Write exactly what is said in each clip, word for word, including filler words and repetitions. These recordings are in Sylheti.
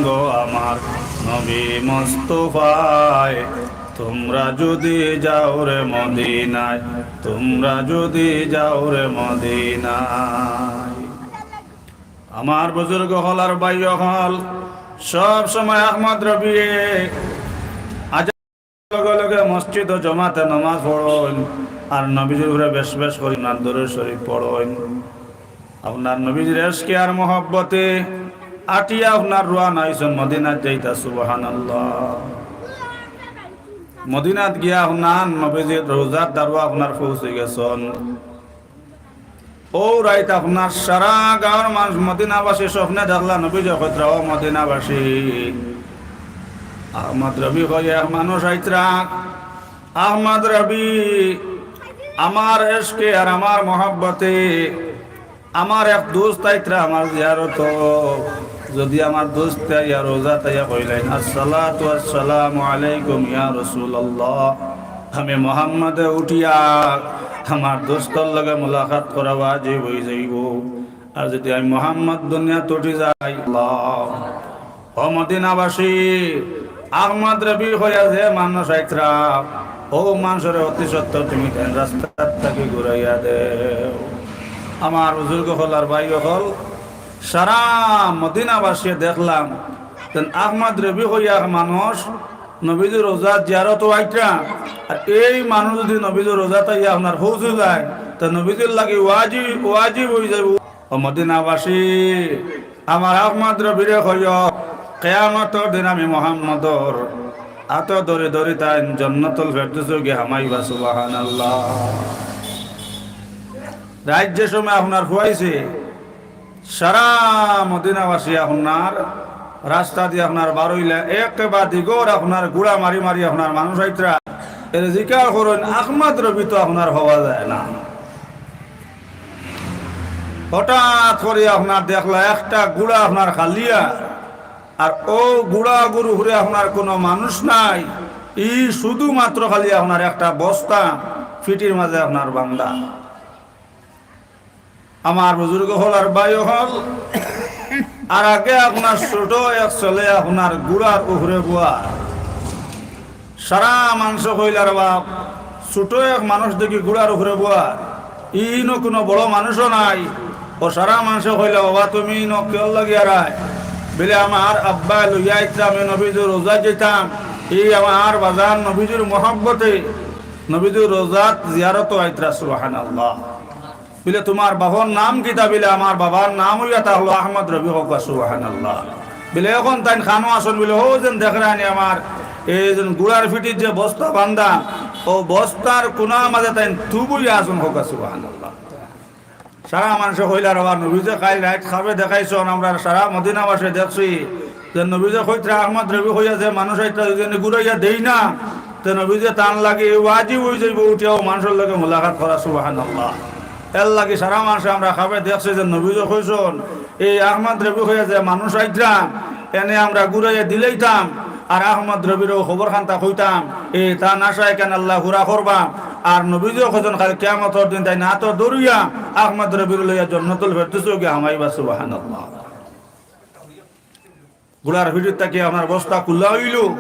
গো আমার, নবী মোস্তফায়, তোমরা যদি যাও রে মদিনায়, তোমরা যদি যাও রে মদিনায়। আমার বুজুর্গ অকল আর ভাই অকল, সব সময় আহমদ রবিয়ে আজান লগে লগে মসজিদো জমাতে নামাজ পড়ইন, আর নবীজির উপরে বেশ বেশ করি আপনার দরুদ শরীফ পড়ইন। আপনার নবীজির এশকে আর মহব্বতে আটিয়া আপনার রওয়ানা অইছইন মদিনাত যাইতা, সুবহানাল্লাহ। মদিনাত গিয়া আপনার নবীজির রওজার দারো আপনার পৌঁছি গেছইন। অউ রাইত আপনার সারা গাঁওর মানুষ মদিনাবাসী স্বপ্নে দেখলা নবীজিয়ে কইতরা, "ও মদিনাবাসী, আহমদ রবি কইয়া এক মানুষ আইতরা, আহমদ রবি, আমার এশকে আর আমার মহব্বতে আমার এক দোস্ত আইতরা আমার জিয়ারতো, যদি আমার দোস্তে আইয়া রওজাত আইয়া কইলাইন, আসসালাতু আসসালামু আলাইকুম ইয়া রাসূলুল্লাহ, আমি মোহাম্মদে উঠিয়া আমার দোস্তর লগে মুলাকাত করা ওয়াজিব অই যাইবো। আর যদি আমি মোহাম্মদ দুনিয়াত উঠি যাই, আল্লাহ।" ও মদিনাবাসী, আহমদ রবি কইয়া যে মানুষ আইতরা, অউ মানুষরে অতি সত্বর তুমি তান রাস্তার থাকি ঘুরাইয়া দেও। আমার বুজুর্গ অকল আর ভাই অকল, সারা মদিনাবাসী দেখলাম, যেন আহমদ রবি কইয়া এক মানুষ নবীজির রওজাত জিয়ারতো আইতরা, আর এই মানুষ যদি নবীজির রওজাত আইয়া আপনার পৌঁছি যায়, তে নবীজির লাগি ওয়াজিব, ওয়াজিব অই যাইবো। ও মদিনাবাসী, আমার আহমদ রবিরে কইও, কিয়ামতর দিন আমি মোহাম্মদর আতো ধরি ধরি তাইন জান্নাতুল ফেরদৌসো গিয়া হামাইবা, সুবহানাল্লাহ। রাইত যে সময় আপনার ফুয়াইছে, সারা মদিনাবাসী আপনার রাস্তা দি আপনার বারইলা, একেবাদি ঘর আপনার গুড়া মারি মারি আপনার মানুষ আইতরা। এরে জিকার করইন, আহমদ রবি তো আপনার পাওয়া যায় না। হঠাৎ করি আপনার দেখলা একটা গুড়া আপনার খালিয়া, আর অউ গুড়াগুর উপরে আপনার কুনু মানুষ নাই, ই শুধুমাত্র খালি আপনার একটা বস্তা ফিটির মাঝে আপনার বান্ধা। আমার বুজুর্গ অকল আর ভাই অকল, আর আগে আপনার ছোট এক ছেলে আপনার গুড়ার উপরে বওয়া। সারা মানষে কইলা, "রে বাপ, ছোট এক মানুষ দেখি গুড়ার উপরে বওয়া, ইনো কুনু বড় মানুষও নাই।" ও সারা মানষে কইলা, "বাবা, তুমি ইনো কিওর লাগি আরায়?" বিলে, "আমার আব্বায় লইয়া আইতরা, আমি নবীজির রওজাত যাইতাম, ই আমার বাজান নবীজির মহব্বতে নবীজির রওজাত জিয়ারতো আইতরা।" সুবহানাল্লাহ। বিলে, "তুমার বাবার নাম কিতা?" বিলে, "আমার বাবার নাম অইয়া তা অইলো আহমদ রবি।" কউক্কা সুবহানাল্লাহ। বিলে, "অখন তাইন কানো আছইন?" বিলে, "অউ যেন দেখরায়নি আমার এই যেন গুড়ার ফিটির যে বস্তা বান্ধা, অউ বস্তার কুনার মাঝে তাইন তুব অইয়া আছইন।" কউক্কা সুবহানাল্লাহ। সারা মানষে কইলা, "রে বাপ, নবীজিয়ে কাইল রাইত খাবে দেখাইছইন, আমরা সারা মদিনাবাসী দেখছি যে নবীজিয়ে কইতরা আহমদ রবি কইয়া যে মানুষ আইতরা যদি আমি ঘুরাইয়া দেই না, তে নবীজিয়ে তান লাগি ওয়াজিব অই যাইবো উঠিয়া অউ মানষর লগে মুলাকাত করা।" সুবহানাল্লাহ। এর লাগি সারা মানষে আমরা খাবে দেখছি যে নবীজিয়ে কইছইন, এই আহমদ রবি কইয়া যে মানুষ আইতরা, এনে আমরা ঘুরাইয়া দিলাইতাম, আর আহমদ রবির অউ খবর খানতা কইতাম, এ তান আশায় কেন আল্লাহ পুরা করবা। আর নবীজিয়ে কইছইন, কাইল কিয়ামতর দিন তাইন আতো ধরিয়া আহমদ রবিরে লইয়া জান্নাতুল ফেরদৌসো গিয়া হামাইবা। সুবহানাল্লাহ। গুড়ার ফিটির থাকি আপনার বস্তা খুলা অইলো,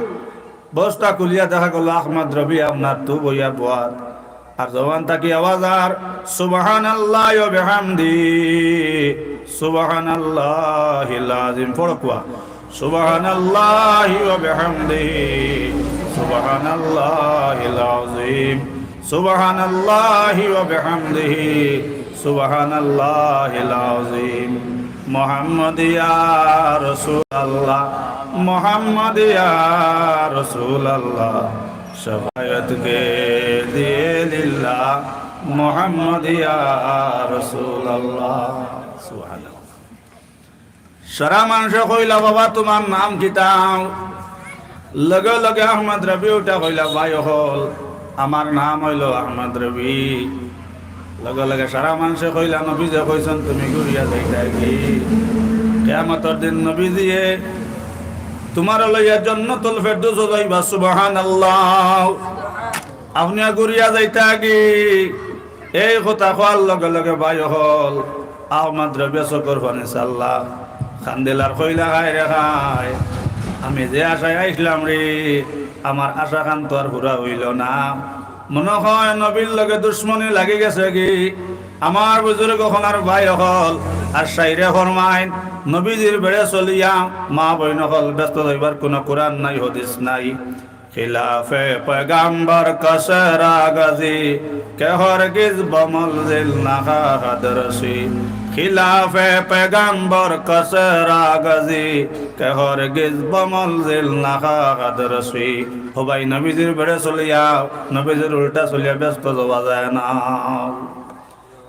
বস্তা খুলিয়া দেখা গেলো আহমদ রবি আপনার তুব অইয়া বওয়াত। আর জবান থাকি আওয়াজ আর, "সুবহানাল্লাহি ওয়া বিহামদিহি, সুবহানাল্লাহিল আযীম।" পড়ো কুয়া, "সুবহানাল্লাহি ওয়া বিহামদিহি, সুবহানাল্লাহিল আযীম।" সুবহানাল্লাহি ওয়া বিহামদিহি, সুবহানাল্লাহিল আযীম। মোহাম্মদ ইয়া রাসূলুল্লাহ, মোহাম্মদ ইয়া রাসূলুল্লাহ, শাফাআত কে লিয়ে লিল্লাহ, মোহাম্মদ ইয়া রাসূলুল্লাহ। সুবহানাল্লাহ। সারা মানষে কইলা, "বাবা, তুমার নাম কিতা?" লগে লগে আহমদ রবি উঠা কইলা, "ভাই অকল, আমার নাম অইলো আহমদ রবি।" লগে লগে সারা মানষে কইলা, "নবীজিয়ে কইছইন তুমি ঘুরিয়া যাইতায়গি। কিয়ামতর দিন নবীজিয়ে তুমারে লইয়া জান্নাতুল ফেরদৌসো যাইবা।" সুবহানাল্লাহ। আপনে ঘুরিয়া যাইতায়গি। এই কথা কওয়ার লগে লগে ভাই অকল, আহমদ রবি চকুর পানি ছাড়লা, কান্দিলা আর কইলা, "হায় রে হায়, আমি যে আশায় আইছলাম রে, আমার আশা খান তো আর পুরা অইলো না।" মনো অয় নবীর লগে দুশমনি লাগি গেছে গি। আমার বুজুর্গ অকল আর ভাই অকল, আর শাইরে ফরমাইন, নবীজির বেড়ে চলিয়া মা বইন অকল ব্যস্ত অইবার কুনু কুরআন নাই, হাদিস নাই। خلاف پیغمبر کس را گزی، که هرگز به منزل نخواهد رسی. خلاف پیغمبر کس را گزی، که هرگز به منزل نخواهد رسی. ও ভাই, নবীজির বেড়ে চলিয়া, নবীজির উল্টা চলিয়া ব্যস্ত অওয়া যায় না।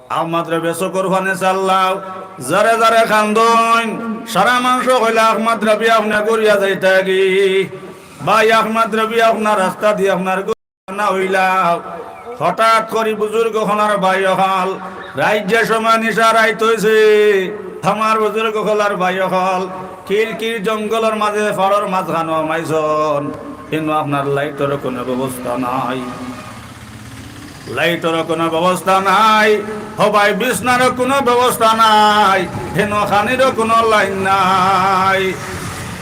আহমদ রবি চকুর পানি ছাড়লা, জারে জারে কান্দইন। সারা মানষে কইলা, "আহমদ রবি, আপনে ঘুরিয়া যাইতা গি? ভাই আহমদ রবি, আপনার রাস্তা দি আপনার ঘুরি না অইলা।" হঠাৎ করি বুজুর্গ অকল আর ভাই অকল, রাইত যে সময় নিশা রাইত অইছে, আমার বুজুর্গ অকল আর ভাই অকল কিলকিল জঙ্গলর মাঝে, পাড়র মাঝখানো হামাইছইন। ইনো আপনার লাইটর কুনু ব্যবস্থা নাই। লাইটর কুনু ব্যবস্থা নাই, ও ভাই, বিছনার কুনু ব্যবস্থা নাই, হেনো খানির কুনু লাইন নাই।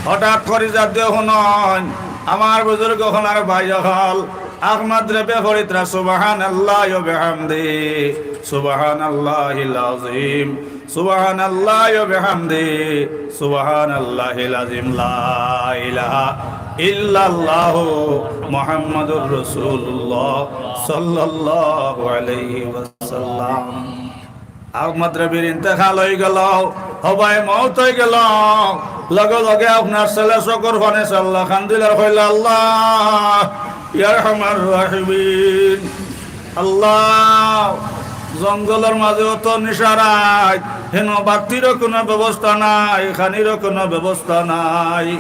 হঠাৎ করি জানতে হুনইন, আমার বুজুর্গ অকল আর ভাই অকল, আহমদ রবি পড়িত্রা সুবহানাল্লাহি ওয়া বিহামদিহি, সুবহানাল্লাহিল আযীম। সুবহানাল্লাহি ওয়া বিহামদিহি, সুবহানাল্লাহিল আযীম, লা ইলাহা ইল্লাল্লাহু মুহাম্মাদুর রাসূলুল্লাহ সাল্লাল্লাহু আলাইহি ওয়াসাল্লাম। আহমদ রবির ইন্তেকাল অইগেলো, ও ভাই, মউত অইগেলো। লগে লগে আপনার ছেলে চকুর পানি ছাড়লা, কান্দিলা আর কইলা, "আল্লাহ, ইয়া আরহামার রাহিমিন।" আল্লাহ, জঙ্গলর মাঝে অত নিশা রাইত, হেনো বাতিরও কুনু ব্যবস্থা নাই, খানিরও কুনু ব্যবস্থা নাই।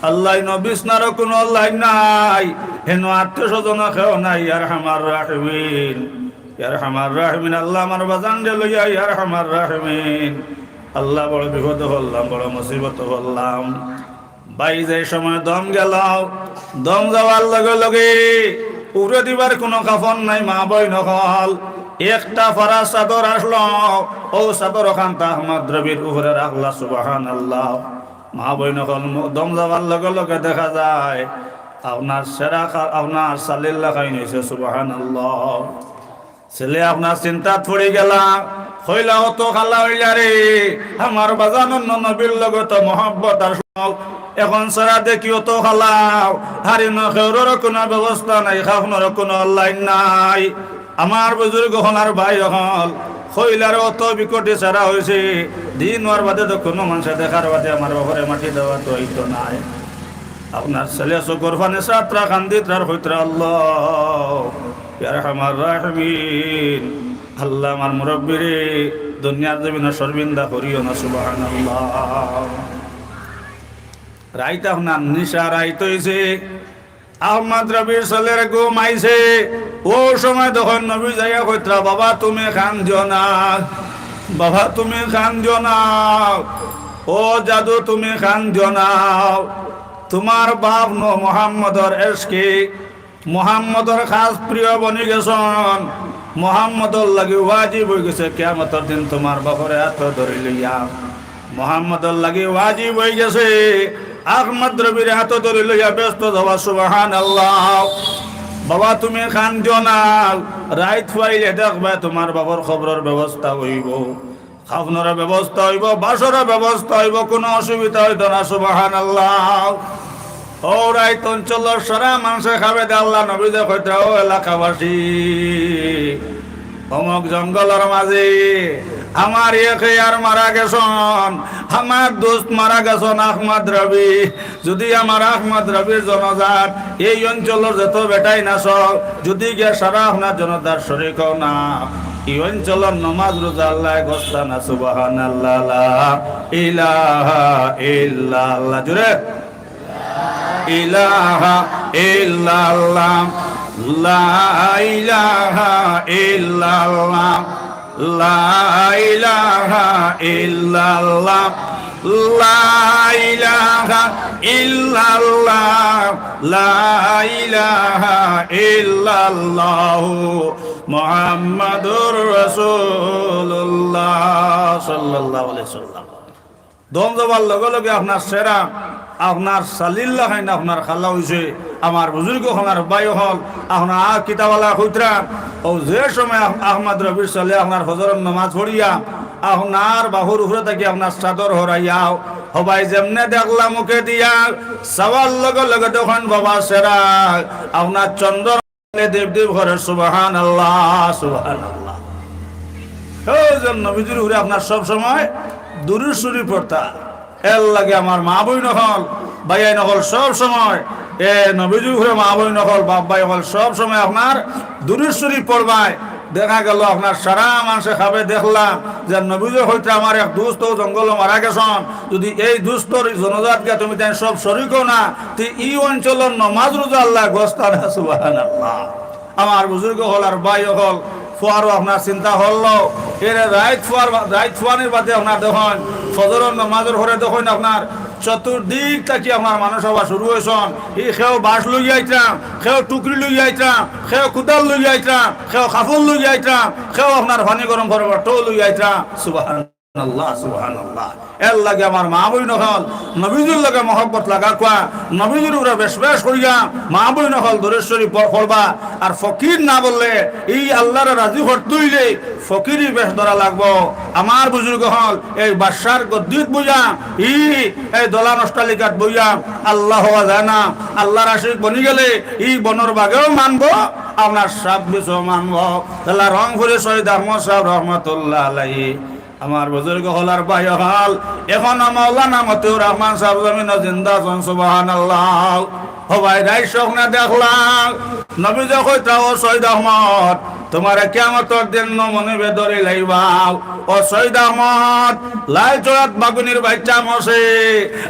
আল্লাহ, ইনো বিছনারও কুনু লাইন নাই, হেনো আত্মীয় স্বজন কেউ নাই, ইয়া আরহামার রাহিমিন, ইয়া আরহামার রাহিমিন। আল্লাহ, আমার বাজানরে লইয়া, ইয়া আরহামার রাহিমিন। আল্লাহ, বড় বিপদো পড়লাম, বড় মুসিবতো পড়লাম। ভাই যে সময় দম গেলো, দম যাওয়ার লগে লগে উপরে দিবার কুনু কাফন নাই, মা বইন অকল। একটা ফাড়া চাদর আছলো, অউ চাদর অখানতা আহমদ রবির উপরে রাখলা, সুবহানাল্লাহ। মা বইন অকল, মু-, দম যাওয়ার লগে লগে দেখা যায় আপনার ছেড়া খা-, আপনার ছালির লাখান অইছে, সুবহানাল্লাহ। ছেলে আপনার চিন্তাত পড়িগেলা, কইলা, "অত কালা অইলা রে, আমার বাজান অন্য নবীর লগে তো মহব্বত আর শখ, এখন ছাড়া দেখি অত কালা, আর ইনো খেউরর কুনু ব্যবস্থা নাই, কাফনর কুনু লাইন নাই।" আমার বুজুর্গ অকল আর ভাই অকল, কইলা রে, "অত বিকটি ছাড়া অইছে, দিন অওয়ার বাদে তো কুনু মানষে দেখার বাদে আমার বাফরে মাটি দেওয়া তো অইতো নায়।" আপনার ছেলে চকুর পানি ছাড়ত্রা, কান্দিত্রা আর কইত্রা, "আল্লাহ, ইয়া আরহামার রাহিমিন, আল্লাহ, আমার মুরব্বিরে দুনিয়ার জমিনো শর্মিন্দা করিও না।" সুবহানাল্লাহ। রাইত আপনার নিশা রাইত অইছে, আহমদ রবির ছেলের ঘুম আইছে। অউ সময় তখন নবী যাইয়া কইত্রা, "বাবা, তুমি কান্দিও না, বাবা, তুমি কান্দিও না, ও জাদু, তুমি কান্দিও না।" তুমার বাফ নু মুহাম্মদর এশকে মুহাম্মদর খাছ প্রিয় বনি গেছইন। মুহাম্মদর লাগি ওয়াজিব অইগেছে কিয়ামতর দিন তুমার বাফরে আতো ধরি লইয়া। মুহাম্মদর লাগি ওয়াজিব অইগেছে। আহমদ রবির আতো ধরি লইয়া ব্যস্ত অওয়া, সুবহানাল্লাহ। বাবা, তুমি কান্দিও না, রাইত ফাইলে দেখবায় তুমার বাফর কবরর ব্যবস্থা অইবো। কাফনর ব্যবস্থা অইবো, বাসর ব্যবস্থা অইবো, কুনু অসুবিধা অইতো না। সুবহানাল্লাহ। অউ রাইত অঞ্চলর সারা মানষে খাবে দে আল্লাহ নবীয়ে কইত্রা, "ও এলাকাবাসী, অমুক জঙ্গলর মাঝে আমার এক ইয়ার মারা গেছইন, আমার দোস্ত মারা গেছইন আহমদ রবি।" যুদি আমার আহমদ রবির জনাজাত এই অঞ্চলর যত বেটাইন আছো, যুদি গিয়া সারা আপনার জনাজাত শরিক অও না, ই অঞ্চলর নমাজ রোজা আল্লায় গছতা না। সুবহানাল্লাহ, লা ইলাহা ইল্লাল্লাহ। জোরে, ইলাহা ইল্লাল্লাহ, লা ইলাহা ইল্লাল্লাহ। لا إله إلا الله، لا إله إلا الله، لا إله إلا الله، محمد رسول الله صلى الله عليه وسلم। দম যাবার লগে লগে আপনার চেহারা, আপনার সালির লাখান আপনার কালা অইছে। আমার বুজুর্গ অকল, ভাই অকল, আপনার আ কিতাবালা কইতরা, অউ যে সময় আহ-, আহমদ রবির সালে আপনার ফজরর নামাজ পড়িয়া, আপনার বাহুর উপরে থাকি আপনার চাদর হরাইয়া, হবায় যেমনে দেখলা মুখে দিয়া, চাওয়ার লগে লগে দেখইন বাবা চেহারা, আপনার চন্দ্র দেব দেব করে, সুবহানাল্লাহ, সুবহানাল্লাহ। এই যে নবীজির উপরে আপনার সব সময় দুরূদ শরীফ পড়তা, এর লাগি আমার মা বইন অকল, ভাইয়াইন অকল সব সময়, এ নবীজির উপরে মা বইন অকল, বাপ ভাই অকল সব সময় আপনার দুরূদ শরীফ পড়বায়। দেখা গেল আপনার সারা মানষে খাবে দেখলাম যে নবীজি কইতরা আমার এক দুস্ত জঙ্গলো মারা গেছইন, যদি এই দুস্তর জানাজাত গিয়া তুমি তাইন সব শরিক অও না, তে ই অঞ্চলর নমাজ রোজা আল্লায় গস্তা না, সুবহানাল্লাহ। আমার বুজুর্গ অকল আর ভাই অকল, ফুয়ারও আপনার চিন্তা করলো, এরে রাইত ফুয়ার বা-, রাইত ফুয়ানির বাদে আপনার দেখইন, ফজরর নামাজর পরে দেখইন আপনার চতুর্দিক থাকি আপনার মানুষ আওয়া শুরু অইছইন। ই কেউ বাঁশ লইয়া আইতরা, কেউ টুকরি লইয়া আইতরা, কেউ কুদাল লইয়া আইতরা, কেউ কাপড় লইয়া আইতরা, কেউ আপনার পানি গরম করবার টৌ লইয়া আইতরা। সুবহানাল্লাহ, সুবহানাল্লাহ। এর লাগি আমার মা বইন অকল, নবীজির লগে মহব্বত লাগাউক্কা, নবীজির উপরে বেশ বেশ করিয়া মা বইন অকল দুরূদ শরীফ প-, পড়বা। আর ফকির না বললে, ই আল্লারে রাজি করতে অইলে ফকিরি বেশ ধরা লাগবো। আমার বুজুর্গ অকল, এই বাদশার গদ্দিত বইয়া, ই, এই দলান অট্টালিকাত বইয়া আল্লাহ হওয়া যায় না। আল্লার আশিক বনি গেলে ই বনর বাঘেও মানবো, আপনার সাপ বিচ্ছুও মানবো। তাইলে রংপুরি সৈয়দ আহমদ সাব রহমতুল্লাহ আলাইহি, আমার বুজুর্গ অকল আর ভাই অকল, এখনো মাওলানা মতিউর রহমান সাব জমিনো জিন্দা আছইন, সুবহানাল্লাহ। হবায় রাইত স্বপ্নে দেখলা, নবীজি কইতরা, "ও সৈয়দ আহমদ, তুমারে কিয়ামতর দিন নমুনিবে ধরি লাইবা। ও সৈয়দ আহমদ, লাইলছড়াত বাগুনির বাইচ্চা মরছে,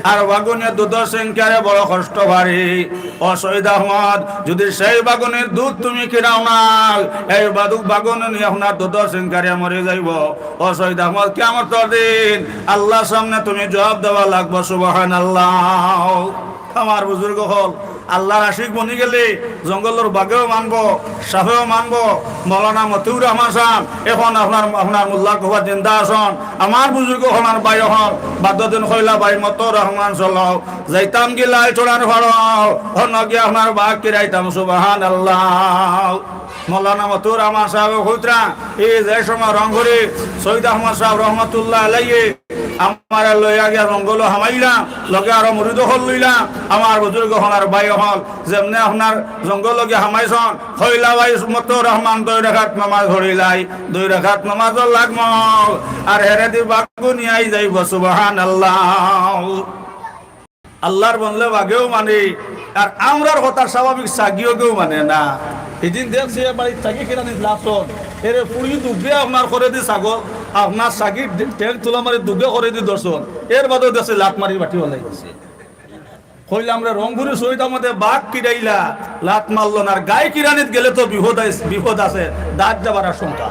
আর বাগুনিয়ে দুধর সিংকারে বড় কষ্ট পারি। ও সৈয়দ আহমদ, যদি সেই বাগুনির দুধ তুমি কিনাও না, এই বাদু-, বাগুনি আপনার দুধর সিংকারে মরি যাইবো। ও সৈয়দ আহমদ, কিয়ামতর দিন আল্লার সামনে তুমি জবাব দেওয়া লাগবো।" সুবহানাল্লাহ। আমার বুজুর্গ অকল, আল্লার আশিক বনি গেলে জঙ্গলর বাঘেও মানবো, সাপেও মানবো। মাওলানা মতিউর রহমান সাব এখন আপনার, আপনার মোল্লা কুফাত জিন্দা আছইন। আমার বুজুর্গ অকল আর ভাই অকল, বাদর দিন কইলা ভাই মতিউর রহমান চলো, যাইতাম গি লাইলছড়ার পারো, হনো গিয়া আপনার বাঘ কিরাইতাম। সুবহানাল্লাহ। মাওলানা মতিউর রহমান সাবে কইতরা, ই যে সময় রংপুরি সৈয়দ আহমদ সাব রহমতুল্লাহ আলাইহি আমারে লইয়া গিয়া জঙ্গলো হামাইলা, লগে আরো মুরিদ অকল লইলা। আমার বুজুর্গ অকল আর ভাই অকল, যেমনে আপনার জঙ্গলো গিয়া হামাইছইন, কইলা ভাই মতিউর রহমান দুই রাকাত নামাজ পড়িলাই, দুই রাকাত নামাজও লাগবো, আর হেরেদি বাঘ নিয়াই যাইবো। সুবহানাল্লাহ। আল্লার বন্দা বাঘেও মানে, আর আমরার কথা স্বাভাবিক ছাগিও কেউ মানে না। হিদিন দেখছি এ বাড়ির ছাগি কিরানিত লাথন, এরে ফুড়ি দুগে আপনার করেদি ছাগল, আপনার ছাগির ঠেং তুলা মারি দুগে করেদি ধরছইন, এর বাদেও দেখছি লাথ মারি বাটি ফালাই দিছে। কইলাম রে, রংপুরি সৈয়দ আহমদে বাঘ কিরাইলা, লাথ মারলো না, আর গাই কিরানিত গেলে তো বিপদ আইস-, বিপদ আছে, দাগ যাবার আশঙ্কা।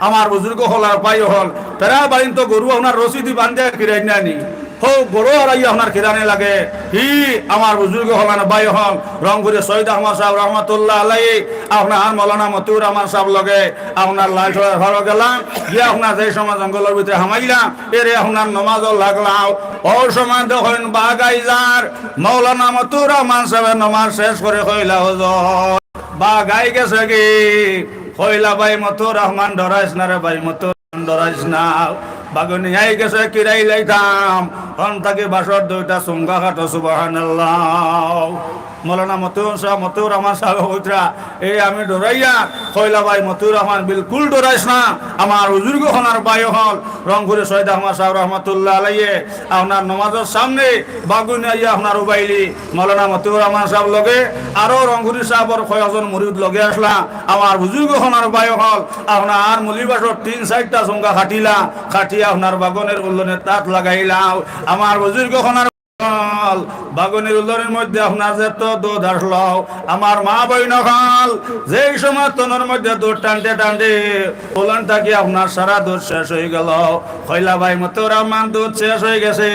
আমার বুজুর্গ অকল আর ভাই অকল, প্রায় বাড়িন তো গরু আপনার রশিদি বান্ধিয়া কিরাইন না নি। হউ গরু হারাইয়া আপনার কিরানি লাগে। হি আমার বুজুর্গ অকল আর ভাই অকল, রংপুরি সৈয়দ আহমদ সাব রহমতুল্লাহ আলাইহি, আপনার মাওলানা মতিউর রহমান সাব লগে আপনার লাইলছড়ার পারো গেলাম, গিয়া আপনার যে সময় জঙ্গলর ভিতরে হামাইলাম, এরে আপনার নামাজও লাগলাম। অউ সময় দেখইন বাঘ আইযার, মাওলানা মতিউর রহমান সাবে নামাজ শেষ করি কইলা, "হুজুর, বাঘ আইগেছে গি।" কইলা, "ভাই মতিউর রহমান, ডরাইস না রে ভাই মতিউর রহমান, ডরাইস না। বাঘ নিয়াই গেছে, কিরাই লাইতাম।" অন থাকি বাঁশর দুইটা চুঙ্গা কাটো, সুবহানাল্লাহ। মাওলানা মতিউর সাব, মতিউর রহমান সাবে কইতরা, "এই আমি ডরাইয়ার।" কইলা, "ভাই মতিউর রহমান, বিলকুল ডরাইস না।" আমার বুজুর্গ অকল আর ভাই অকল, রংপুরি সৈয়দ আহমদ সাব রহমতুল্লাহ আলাইহি, আপনার নামাজর সামনে বাঘ নিয়া আইয়া আপনার উবাইলি, মাওলানা মতিউর রহমান সাব লগে, আরো রংপুরি সাবর কয়েকজন মুরিদ লগে আছলা। আমার বুজুর্গ অকল আর ভাই অকল, আপনার মৌলভীবাজারর তিন চাইরটা চুঙ্গা কাটিলা, কাটিয়া আপনার বাগানর উল্লনে তাত লাগাইলা। আমার বুজুর্গ অকল আর অকল, বাগুনির উলরর মধ্যে আপনার যত দুধ আসলো, আমার মা বইন অকল, যেই সময় তনর মধ্যে দুধ টানতে টানতে উলর থাকি আপনার সারা দুধ শেষ অইগেলো, কইলা, "ভাই মতিউর রহমান, দুধ শেষ অইগেছে,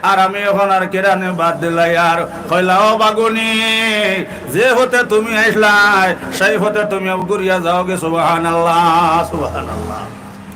আর আমি অখন আর কেরানে বাদ দিলাই আর।" কইলা, "ও বাগুনি, যে পথে তুমি আইছলায়, সেই পথে তুমি ঘুরিয়া যাওগি।" সুবহানাল্লাহ, সুবহানাল্লাহ।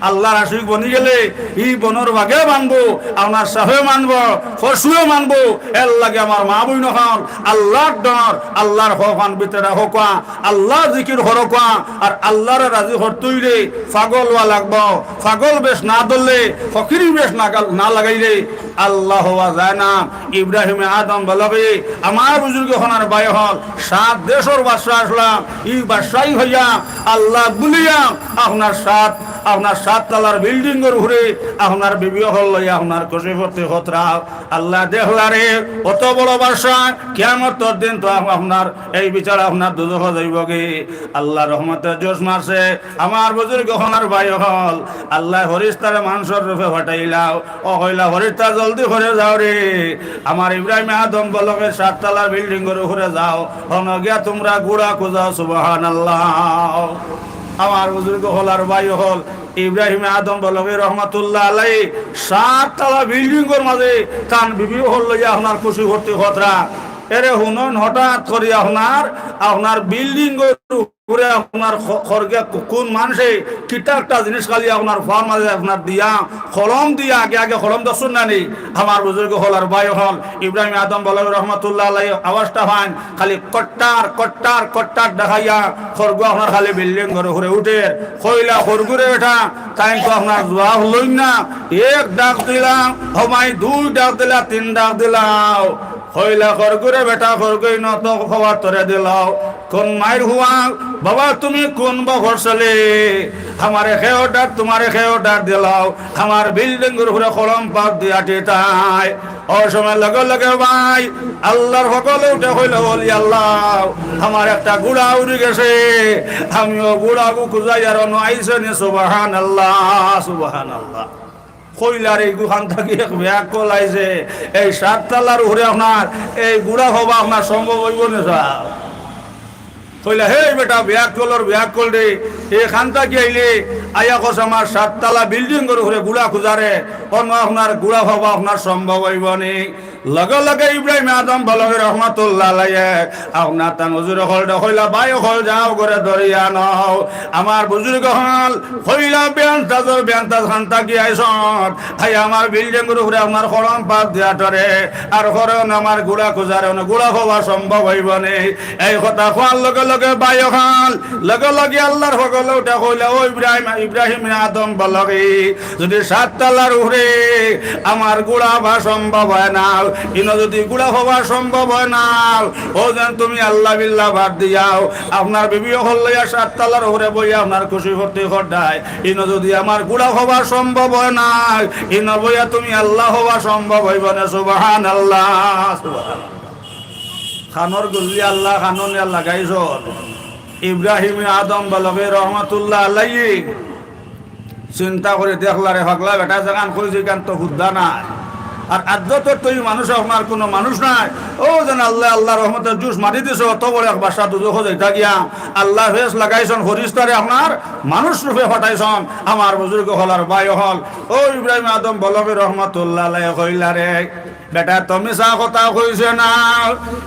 আল্লার আশিক বনি গেলে ই বনর বাঘে মানবো, আপনার সাপে মানবো, পশুয়ে মানবো। এরলাগি আমার মা বইন অকল, আল্লার ডর, আল্লার খওফ ভিতরে রাখউক্কা, আল্লার জিকির করউক্কা, আর আল্লারে রাজি করতে অইলে পাগল অওয়া লাগবো। পাগল বেশ না ধরলে, ফকিরি বেশ না গাল-, না লাগাইলে আল্লা অওয়া যায় না। ইব্রাহিমে আদম বলগে, আমার বুজুর্গ অকল আর ভাই অকল, সাত দেশর বাদশা আছলা, ই বাদশাই অইয়া আল্লা ভুলিয়া আপনার সাত, আপনার সাত তালার বিল্ডিংর উপরে আপনার বিবি অকল লইয়া আপনার খুশি ফুর্তি করতরা। আল্লায় দেখলা রে, অত বড় বাদশা, কিয়ামতর দিন তো আপ-, আপনার এই বিচার আপনার দুজখো যাইবোগি। আল্লার রহমতে জোশ মারছে। আমার বুজুর্গ অকল আর ভাই অকল, আল্লায় ফিরিস্তারে মানষর রূপে পাঠাইলা। অউ কইলা, "ফিরিস্তা জলদি করি যাও রে, আমার ইব্রাহিমে আদম বলগে সাত তালার বিল্ডিংর উপরে যাও, অনো গিয়া তুমরা ঘুড়া খুজাও।" সুবহানাল্লাহ। আমার বুজুর্গ অকল আর ভাই অকল, ইব্রাহিমে আদম বলগে রহমতুল্লাহ আলাইহি সাত তালা বিল্ডিংর মাঝে তান বিবি অকল লইয়া আপনার খুশি ফুর্তি করতরা। এরে হুনইন, হঠাৎ করি আপনার, আপনার বিল্ডিংর উপরে আপনার খ-, খরগে কু-, কুন মানষে কিতা একটা জিনিস খালি আপনার পাওর মাঝে আপনার দিয়া, কলম দিয়া, আগে আগে কলম দেখছইন না নি? আমার বুজুর্গ অকল আর ভাই অকল, ইব্রাহিম আদম বলগে রহমতুল্লাহ আলাইহি আওয়াজটা পাইন, খালি কট্টার, কট্টার, কট্টার দেখাইয়া খরগু আপনার খালি বিল্ডিংর উপরে উঠের। কইলা, "খরগুরে বেটা, তাইন তো আপনার জুয়াব লইন না।" এক ডাক দিলা, হমাই দুই ডাক দিলা, তিন ডাক দিলাও। কইলা, "খরগুরে বেটা, খরগু ইনো তো খবর তরে দিলাও। কুন মাইর হুয়া, বাবা তুমি কুন বখর ছেলে? আমারে কেউ ডাক, তুমারে কেউ ডাক দিলাও। আমার বিল্ডিংর উপরে কলম পাত দিয়া টিতায়।" অউ সময় লগে লগে ভাই আল্লার পাগলে উঠে কইলা, "ওলি আল্লাহ, আমার একটা ঘুড়া উড়ি গেছে, আমি অউ ঘুড়াগু খুজাইয়ার অনো আইছে নি।" সুবহানাল্লাহ, সুবহানাল্লাহ। কইলা রে, ইগু খান থাকি এক বেয়াক্কল আইছে, এই সাত তালার উপরে আপনার এই ঘুড়া পাওয়া আপনার সম্ভব অইবো নি সাব? কইলা, "হে বেটা, বেয়াক্কলর বেয়াক্কল রে, এখান থাকি আইলে আইয়া কস আমার সাত তালা বিল্ডিংর উপরে ঘুড়া খুজারে, অনো আপনার ঘুড়া পাওয়া আপনার সম্ভব অইবো নি।" লগে লগে ইব্রাহিম আদম বলগে রহমতুল্লাহ আলাইহি আপনার তান বুজুর্গ অকলরে কইলা, "ভাই অকল যাও, ঘরে ধরিয়া আনো।" আমার বুজুর্গ অকল কইলা, "বেআন্তাজর বেআন্তাজ খান থাকি আইছইন, আইয়া আমার বিল্ডিংর উপরে আপনার কলম পাত দিয়া টরে, আর করেন আমার ঘুড়া খুজারে, অনো ঘুড়া পাওয়া সম্ভব অইবো নি।" এই কথা কওয়ার লগে লগে ভাই অকল, লগে লগে আল্লার পাগলে উঠে কইলা, "ও ইব্রাহিম, ইব্রাহিম আদম বলগে, যুদি সাত তালার উপরে আমার ঘুড়া পাওয়া সম্ভব অয় না, ইনো যুদি ঘুড়া পাওয়া সম্ভব অয় না, অউ যেন তুমি আল্লা বিল্লা বাদ দিয়াও, আপনার বিবি অকল লইয়া সাত তালার উপরে বইয়া আপনার খুশি ফুর্তি কররায়, ইনো যুদি আমার ঘুড়া পাওয়া সম্ভব অয় না, ইনো বইয়া তুমি আল্লা পাওয়া সম্ভব অইবো নি।" সুবহানাল্লাহ, সুবহানাল্লাহ। খানোর গুল্লি আল্লাহ খানো নিয়া লাগাইছইন। ইব্রাহিম আদম বলগে রহমতুল্লাহ আলাইহি চিন্তা করি দেখলা রে, পাগলা বেটা যেখান কইছে, ইখান তো হুদ্দা নায়। আর আদতর তো ই মানুষ আপনার কুনু মানুষ নায়। অউ যেন আল্লায় আল্লার রহমতর জোশ মারি দিছে, অত বড় এক বাদশা দুজখো যাইতা গিয়া আল্লায় ফেস লাগাইছইন, ফিরিস্তারে আপনার মানুষ রূপে পাঠাইছইন। আমার বুজুর্গ অকল আর ভাই অকল, অউ ইব্রাহিম আদম বলগে রহমতুল্লাহ আলাইহি কইলা রে, বেটা তো মিছা কথা কইছে না।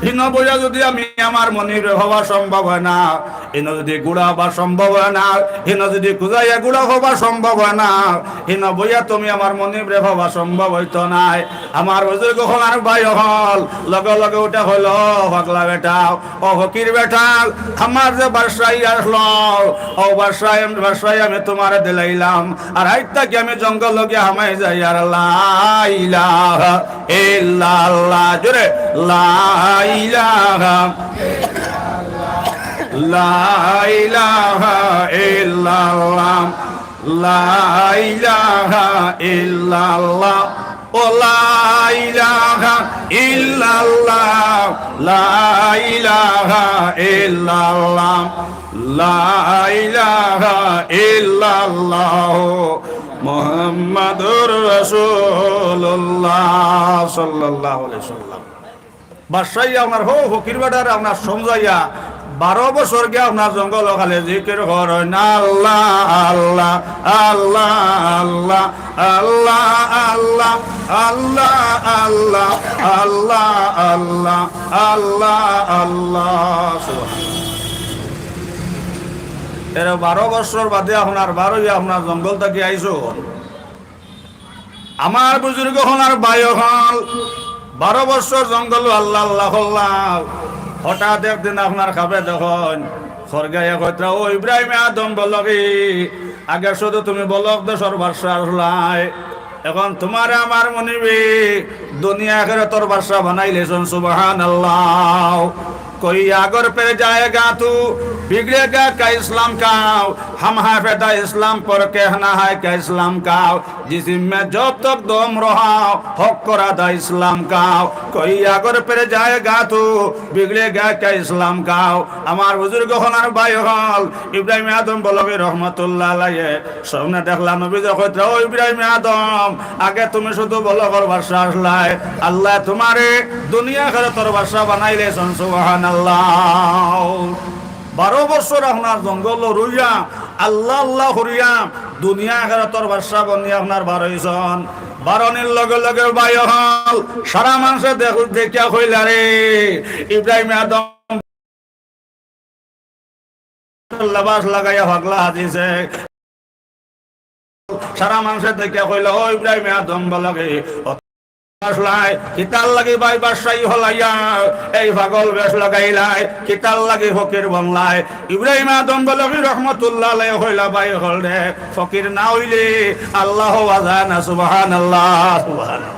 ইনো বইয়া যুদি আমি আমার মনিবরে পাওয়া সম্ভব অয় না, ইনো যুদি ঘুড়া পাওয়া সম্ভব অয় না, ইনো যুদি খুজাইয়া ঘুড়া পাওয়া সম্ভব অয় না, ইনো বইয়া তুমি আমার মনিবরে পাওয়া সম্ভব অইতো নায়। আমার বুজুর্গ অকল আর ভাই অকল, লগে লগে উঠে কইলা, "ও পাগলা বেটা, ও ফকির বেটা, আমার যে বাদশাই আছলো, অউ বাদশাই, বাদশাই আমি তুমারে দিলাইলাম, আর আইজ থাকি আমি জঙ্গলো গিয়া হামাই যাইয়ার লা ইলাহা ইল্লাল্লাহ।" জোরে, "লা ইলাহা, লা ইলাহা ইল্লাল্লাহ, লা ইলাহা ইল্লাল্লাহ, ও লা ইলাহা ইল্লাল্লাহ, লা ইলাহা ইল্লাল্লাহ, লা ইলাহা ইল্লাল্লাহ, মুহাম্মাদুর রাসূলুল্লাহ।" আল্লাহ, সাল্লাল্লাহু আলাইহি সাল্লাম। বাদশাহ আপনার হউ ফকির বেটারে আপনার সমঝাইয়া বারো বছর গিয়া আপনার জঙ্গল খালি জিকির করইন, আল্লাহ, আল্লাহ, আল্লাহ, আল্লাহ, আল্লাহ, আল্লাহ, আল্লাহ, আল্লাহ, আল্লাহ, আল্লাহ, আল্লাহ, আল্লাহ। সুবহানাল্লাহ। এরে বারো বছর বাদে আপনার বারইয়া আপনার জঙ্গল থাকি আইছো। আমার বুজুর্গ অকল আর ভাই অকল, বারো বছর জঙ্গল আল্লাহ আল্লাহ করলাম। হঠাৎ একদিন আপনার খাবে দেখইন, খরগাইয়া কইতরা, "ও ইব্রাহিম আদম, বলো কি, আগে শুধু তুমি বলক দেশর বাদশা আছলায়, এখন তুমারে আমার মনিবে দুনিয়া আখেরাতর বাদশা বানাইলাইছইন।" সুবহানাল্লাহ। کوئی اگر پھر جائے گا تو بگڑے گا کیا اسلام کا؟ ہم ہیں فدا اسلام پر، کہنا ہے کیا اسلام کا؟ جسم میں جب تک دم رہا، حق کو ادا اسلام کا۔ کوئی اگر پھر جائے گا تو بگڑے گا کیا اسلام کا؟ আমার বুজুর্গ অকল আর ভাই অকল, ইব্রাহিম আদম বলখি রহমতুল্লাহ আলাইহি স্বপ্নে দেখলা নবীজি কইতরা, "ও ইব্রাহিম আদম, আগে তুমি শুধু বলখর বাদশা আছলায়, আল্লায় তুমারে দুনিয়া আখেরাতর বাদশা বানাইলাইছইন।" সুবহানাল্লাহ। বারো বছর আপনার জঙ্গল রইয়া, আল্লাহ আল্লাহ করিয়া, দুনিয়া আখেরাতর বাদশা বনিয়া আপনার বারইছইন। বারনির লগে লগে ভাই অকল, সারা মানষে দেখ-, দেখিয়া কইলা রে, ইব্রাহিম আদম লেবাস লাগাইয়া পাগলা হাজিছে। সারা মানষে দেখিয়া কইলা, "ও ইব্রাহিম আদম বলখি, ও আছলায়, কিতার লাগি ভাই বাদশাই হলাইয়া এই পাগল বেশ লাগাইলায়, কিতার লাগি ফকির বনলায়?" ইব্রাহিম আদম বলখি রহমতুল্লাহ আলাইহি কইলা, "ভাই অকল রে, ফকির না অইলে আল্লাহ অওয়া যায় না।" সুবহানাল্লাহ, সুবহানাল্লাহ।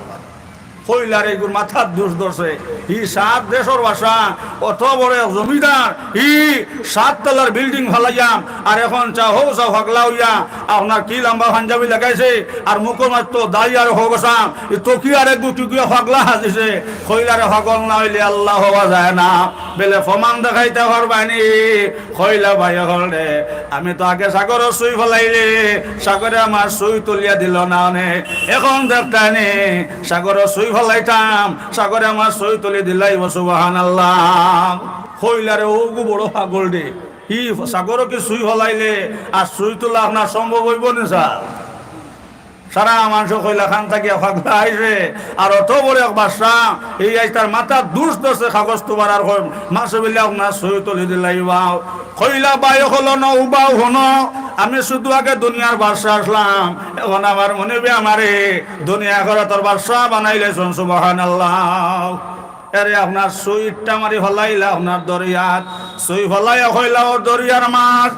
কইলা রে, ইগুর মাথাত দুষ ধরছে। ই সাত দেশর বাদশা, অত বড় এক জমিদার, ই সাত তলার বিল্ডিং ফালাইয়া, আর এখন চা হউ চা পাগলা অইয়া, আপনার কি লম্বা পাঞ্জাবি লাগাইছে, আর মুখো মাত্র দাড়ি আর হগসা, ই তো কি আর এক গুটি গুয়া পাগলা হাজিছে। কইলা রে, পাগল না অইলে আল্লাহ অওয়া যায় না। বেলে প্রমাণ দেখাইতা পারবায়নি। কইলা, "ভাই অকল রে, আমি তো আগে সাগরর সুই ফালাইলে, সাগরে আমার সুই তুলিয়া দিলো না অনে। এখন দেখতায়নি, সাগরর সুই ফালাইতাম, সাগরে আমার সুই তুলি দিলাইবো।" সুবহানাল্লাহ। কইলা রে, "অগু বড় পাগল রে, ই সাগরো কি সুই ফালাইলে আর সুই তুলা আপনার সম্ভব অইবো নি স্যার?" সারা মানষে কইলা, "খান থাকিয়া পাগলা আইছে, আর অত বড় এক বাদশা, এই আইজ তার মাথাত দুষ ধরছে, কাগজ তুমার আর কই, মাসে বিলে আপনার সুই তুলি দিলাইবাও।" কইলা, "ভাই অকল অনো উবাও হুনো, আমি শুধু আগে দুনিয়ার বাদশা আছলাম, এখন আমার মনিবে আমারে দুনিয়া আখেরাতর বাদশা বানাইলাইছইন।" সুবহানাল্লাহ। এরে আপনার সুইটা মারি ফালাইলা আপনার দরিয়াত, সুই ফালাইয়া কইলা, "ও দরিয়ার মাছ,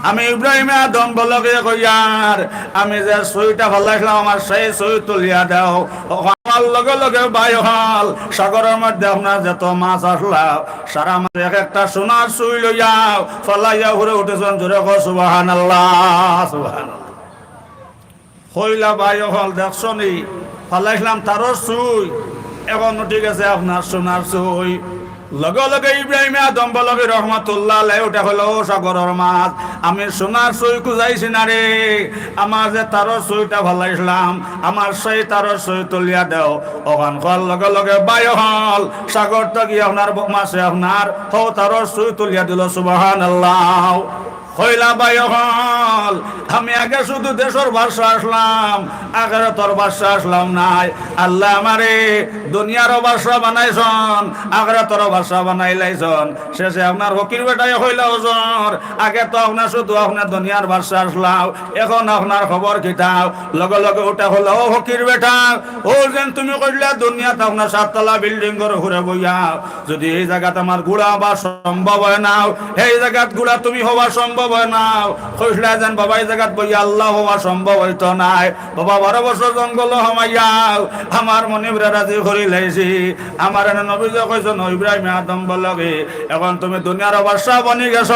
আমি ইব্রাহিম আদম বলখি কইয়ার, আমি যে সুইটা ফালাইছলাম আমার সেই সুই তুলিয়া দেও।" অখান লগে লগে ভাই অকল সাগরর মধ্যে আপনার যত মাছ আছলা, সারা মাছ এক একটা সোনার সুই লইয়া ফালাইয়া উপরে উঠছইন। জোরে কও সুবহানাল্লাহ, সুবহানাল্লাহ। কইলা, "ভাই অকল দেখছো নি, ফালাইছলাম তারর সুই, এখন উঠি গেছে আপনার সোনার সুই।" লগে লগে ইব্রাহিম আদম বলখি রহমতুল্লাহ আলাইহি উঠে কইলা, "ও সাগরর মাছ, আমি সোনার সুই খুজাইছি না রে, আমার যে তারর সুইটা ফালাইছলাম, আমার সেই তারর সুই তুলিয়া দেও।" অখান কওয়ার লগে লগে ভাই অকল সাগর থাকি আপনার ব-, মাছে আপনার হউ তারর সুই তুলিয়া দিলো। সুবহানাল্লাহ। কইলা, "ভাই অকল, আমি আগে শুধু দেশর বাদশা আছলাম, আখেরাতর বাদশা আছলাম নায়। আল্লায় আমারে দুনিয়ারও বাদশা বানাইছইন, আখেরাতরও বাদশা বানাইলাইছইন।" শেষে আপনার ফকির বেটায় কইলা, "হুজুর, আগে তো আপনার শুধু আপনার দুনিয়ার বাদশা আছলাম, এখন আপনার খবর কিতা?" লগে লগে উঠে কইলা, "ও ফকির বেটা, অউ যেন তুমি কইলা দুনিয়াত আপনার সাততলা বিল্ডিংর উপরে বইয়া, যুদি এই জাগাত আমার ঘুরা হওয়া সম্ভব অয় না, এই জাগাত ঘুরা তুমি হওয়া সম্ভব অয় না, কইছলায় যেন বাবা এই জাগাত বইয়া আল্লাহ হওয়া সম্ভব অইতো নায়। বাবা বারো বছর জঙ্গলো হামাইয়াও, আমার মনিবরে রাজি করিলাইছি। আমার এনে নবীজিয়ে কইছইন, 'ও ইব্রাহিম আদম বলখি, এখন তুমি দুনিয়ার বাদশা বনি গেছো,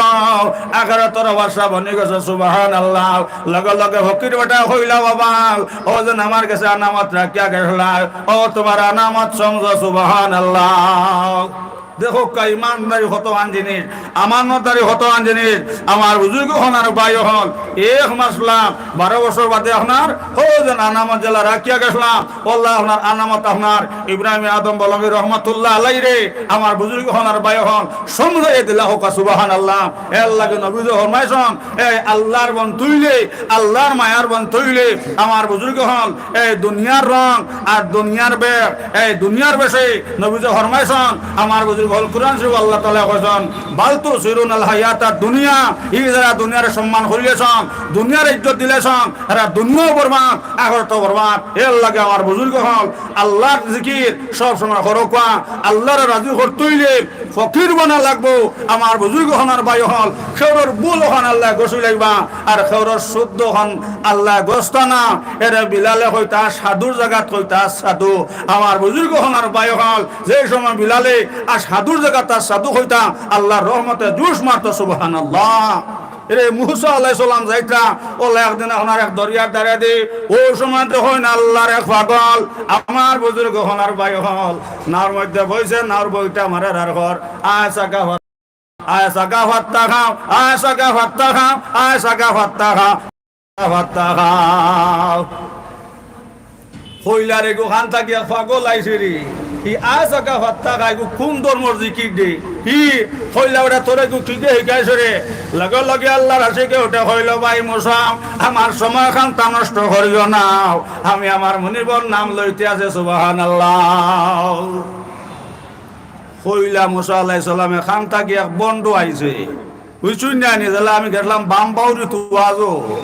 আখেরাতর বাদশা বনি গেছো।'" সুবহানাল্লাহ। লগে লগে ফকির বেটায় কইলা, "বাবা, অউ যেন আমার গেছে আমানত রাখিয়া গেছলায়, অউ তুমার আমানত সমঝো।" সুবহানাল্লাহ। দেখউক্কা, ইমানদারি কতখান জিনিস, আমানতদারি কতখান জিনিস। আমার বুজুর্গ অকল আর ভাই অকল, এক মাস ছিলাম, বারো বছর বাদে আপনার হউ যে নানা মঞ্জিলা রাখিয়া গেছলাম, অউলা আপনার আনামত আপনার ইব্রাহিম আদম বলঙ্গি রহমতুল্লাহ আলাইরে, আমার বুজুর্গ অকল আর ভাই অকল, সমঝাইয়া দিলা কউক্কা সুবহানাল্লাহ। এরলাগি নবীজি ফরমাইছইন, এই আল্লার বন্ধু অইলে, আল্লার মায়ার বন্ধু অইলে, আমার বুজুর্গ অকল, এই দুনিয়ার রং আর দুনিয়ার বেশ, এই দুনিয়ার বেশে নবীজি ফরমাইছইন, আমার বুজুর্গ অকল, কুরআন শরীফ আল্লাহ তাআলায় কইছইন, "বাল তুসিরুনাল হায়াতাদ দুনিয়া", ই যারা দুনিয়ারে সম্মান করিলাইছইন, দুনিয়ারে ইজ্জত দিলাইছইন, এরা দুনিয়াও বরবাদ, আখিরাতও বরবাদ। এরলাগি আমার বুজুর্গ অকল, আল্লার জিকির সব সময় করউক্কা, আল্লারে রাজি করতে অইলে ফকির বনা লাগবো। আমার বুজুর্গ অকল আর ভাই অকল, কেউরর ভুল অখান আল্লায় গছলাইবা, আর কেউরর শুদ্ধ অখান আল্লায় গছতা না। এরে বিলালে কইতা সাধুর জাগাত কইতা সাধু। আমার বুজুর্গ অকল আর ভাই অকল, যে সময় বিলালে আর সাধুর জাগাত তার সাধু কইতা, আল্লার রহমতে জুশ মারতো, সুবহানাল্লাহ। এরে মুসা আলাইহিস সালাম যাইতরা, অউলা একদিন আপনার এক দরিয়ার ধারেদি, অউ সময় দেখইন আল্লার এক পাগল, আমার বুজুর্গ অকল আর ভাই অকল, নাওর মধ্যে বইছে, নাওর বইটা মারার আর কর, আয় চাকা ফাত্তা, আয় চাকা ফাত্তা খাও, আয় চাকা ফাত্তা খাও, আয় চাকা ফাত্তা খাও, ফাত্তা খাও। কইলা রে, ইগু কান থাকি এক পাগল আইছে রে। ই আয় চাকা ফাত্তা খায়, ইগু কুন ধর্মর জিকির দে? ই কইলা, "ওটা তোরে ইগু কিগে হিকাইছে রে?" লগে লগে আল্লার আশিকে উঠে কইল, "ভাই মুসা, আমার সময়খানতা নষ্ট করিও না, আমি আমার মুনিবর নাম লইতে আছি।" সুবহানাল্লাহ। কইলা মুসা আলাইহিস সালামে, কান থাকি এক ভন্ড আইছে। বুঝছইন না নি? যেলা আমি গেছলাম বাম বাউরিত ওয়াজো।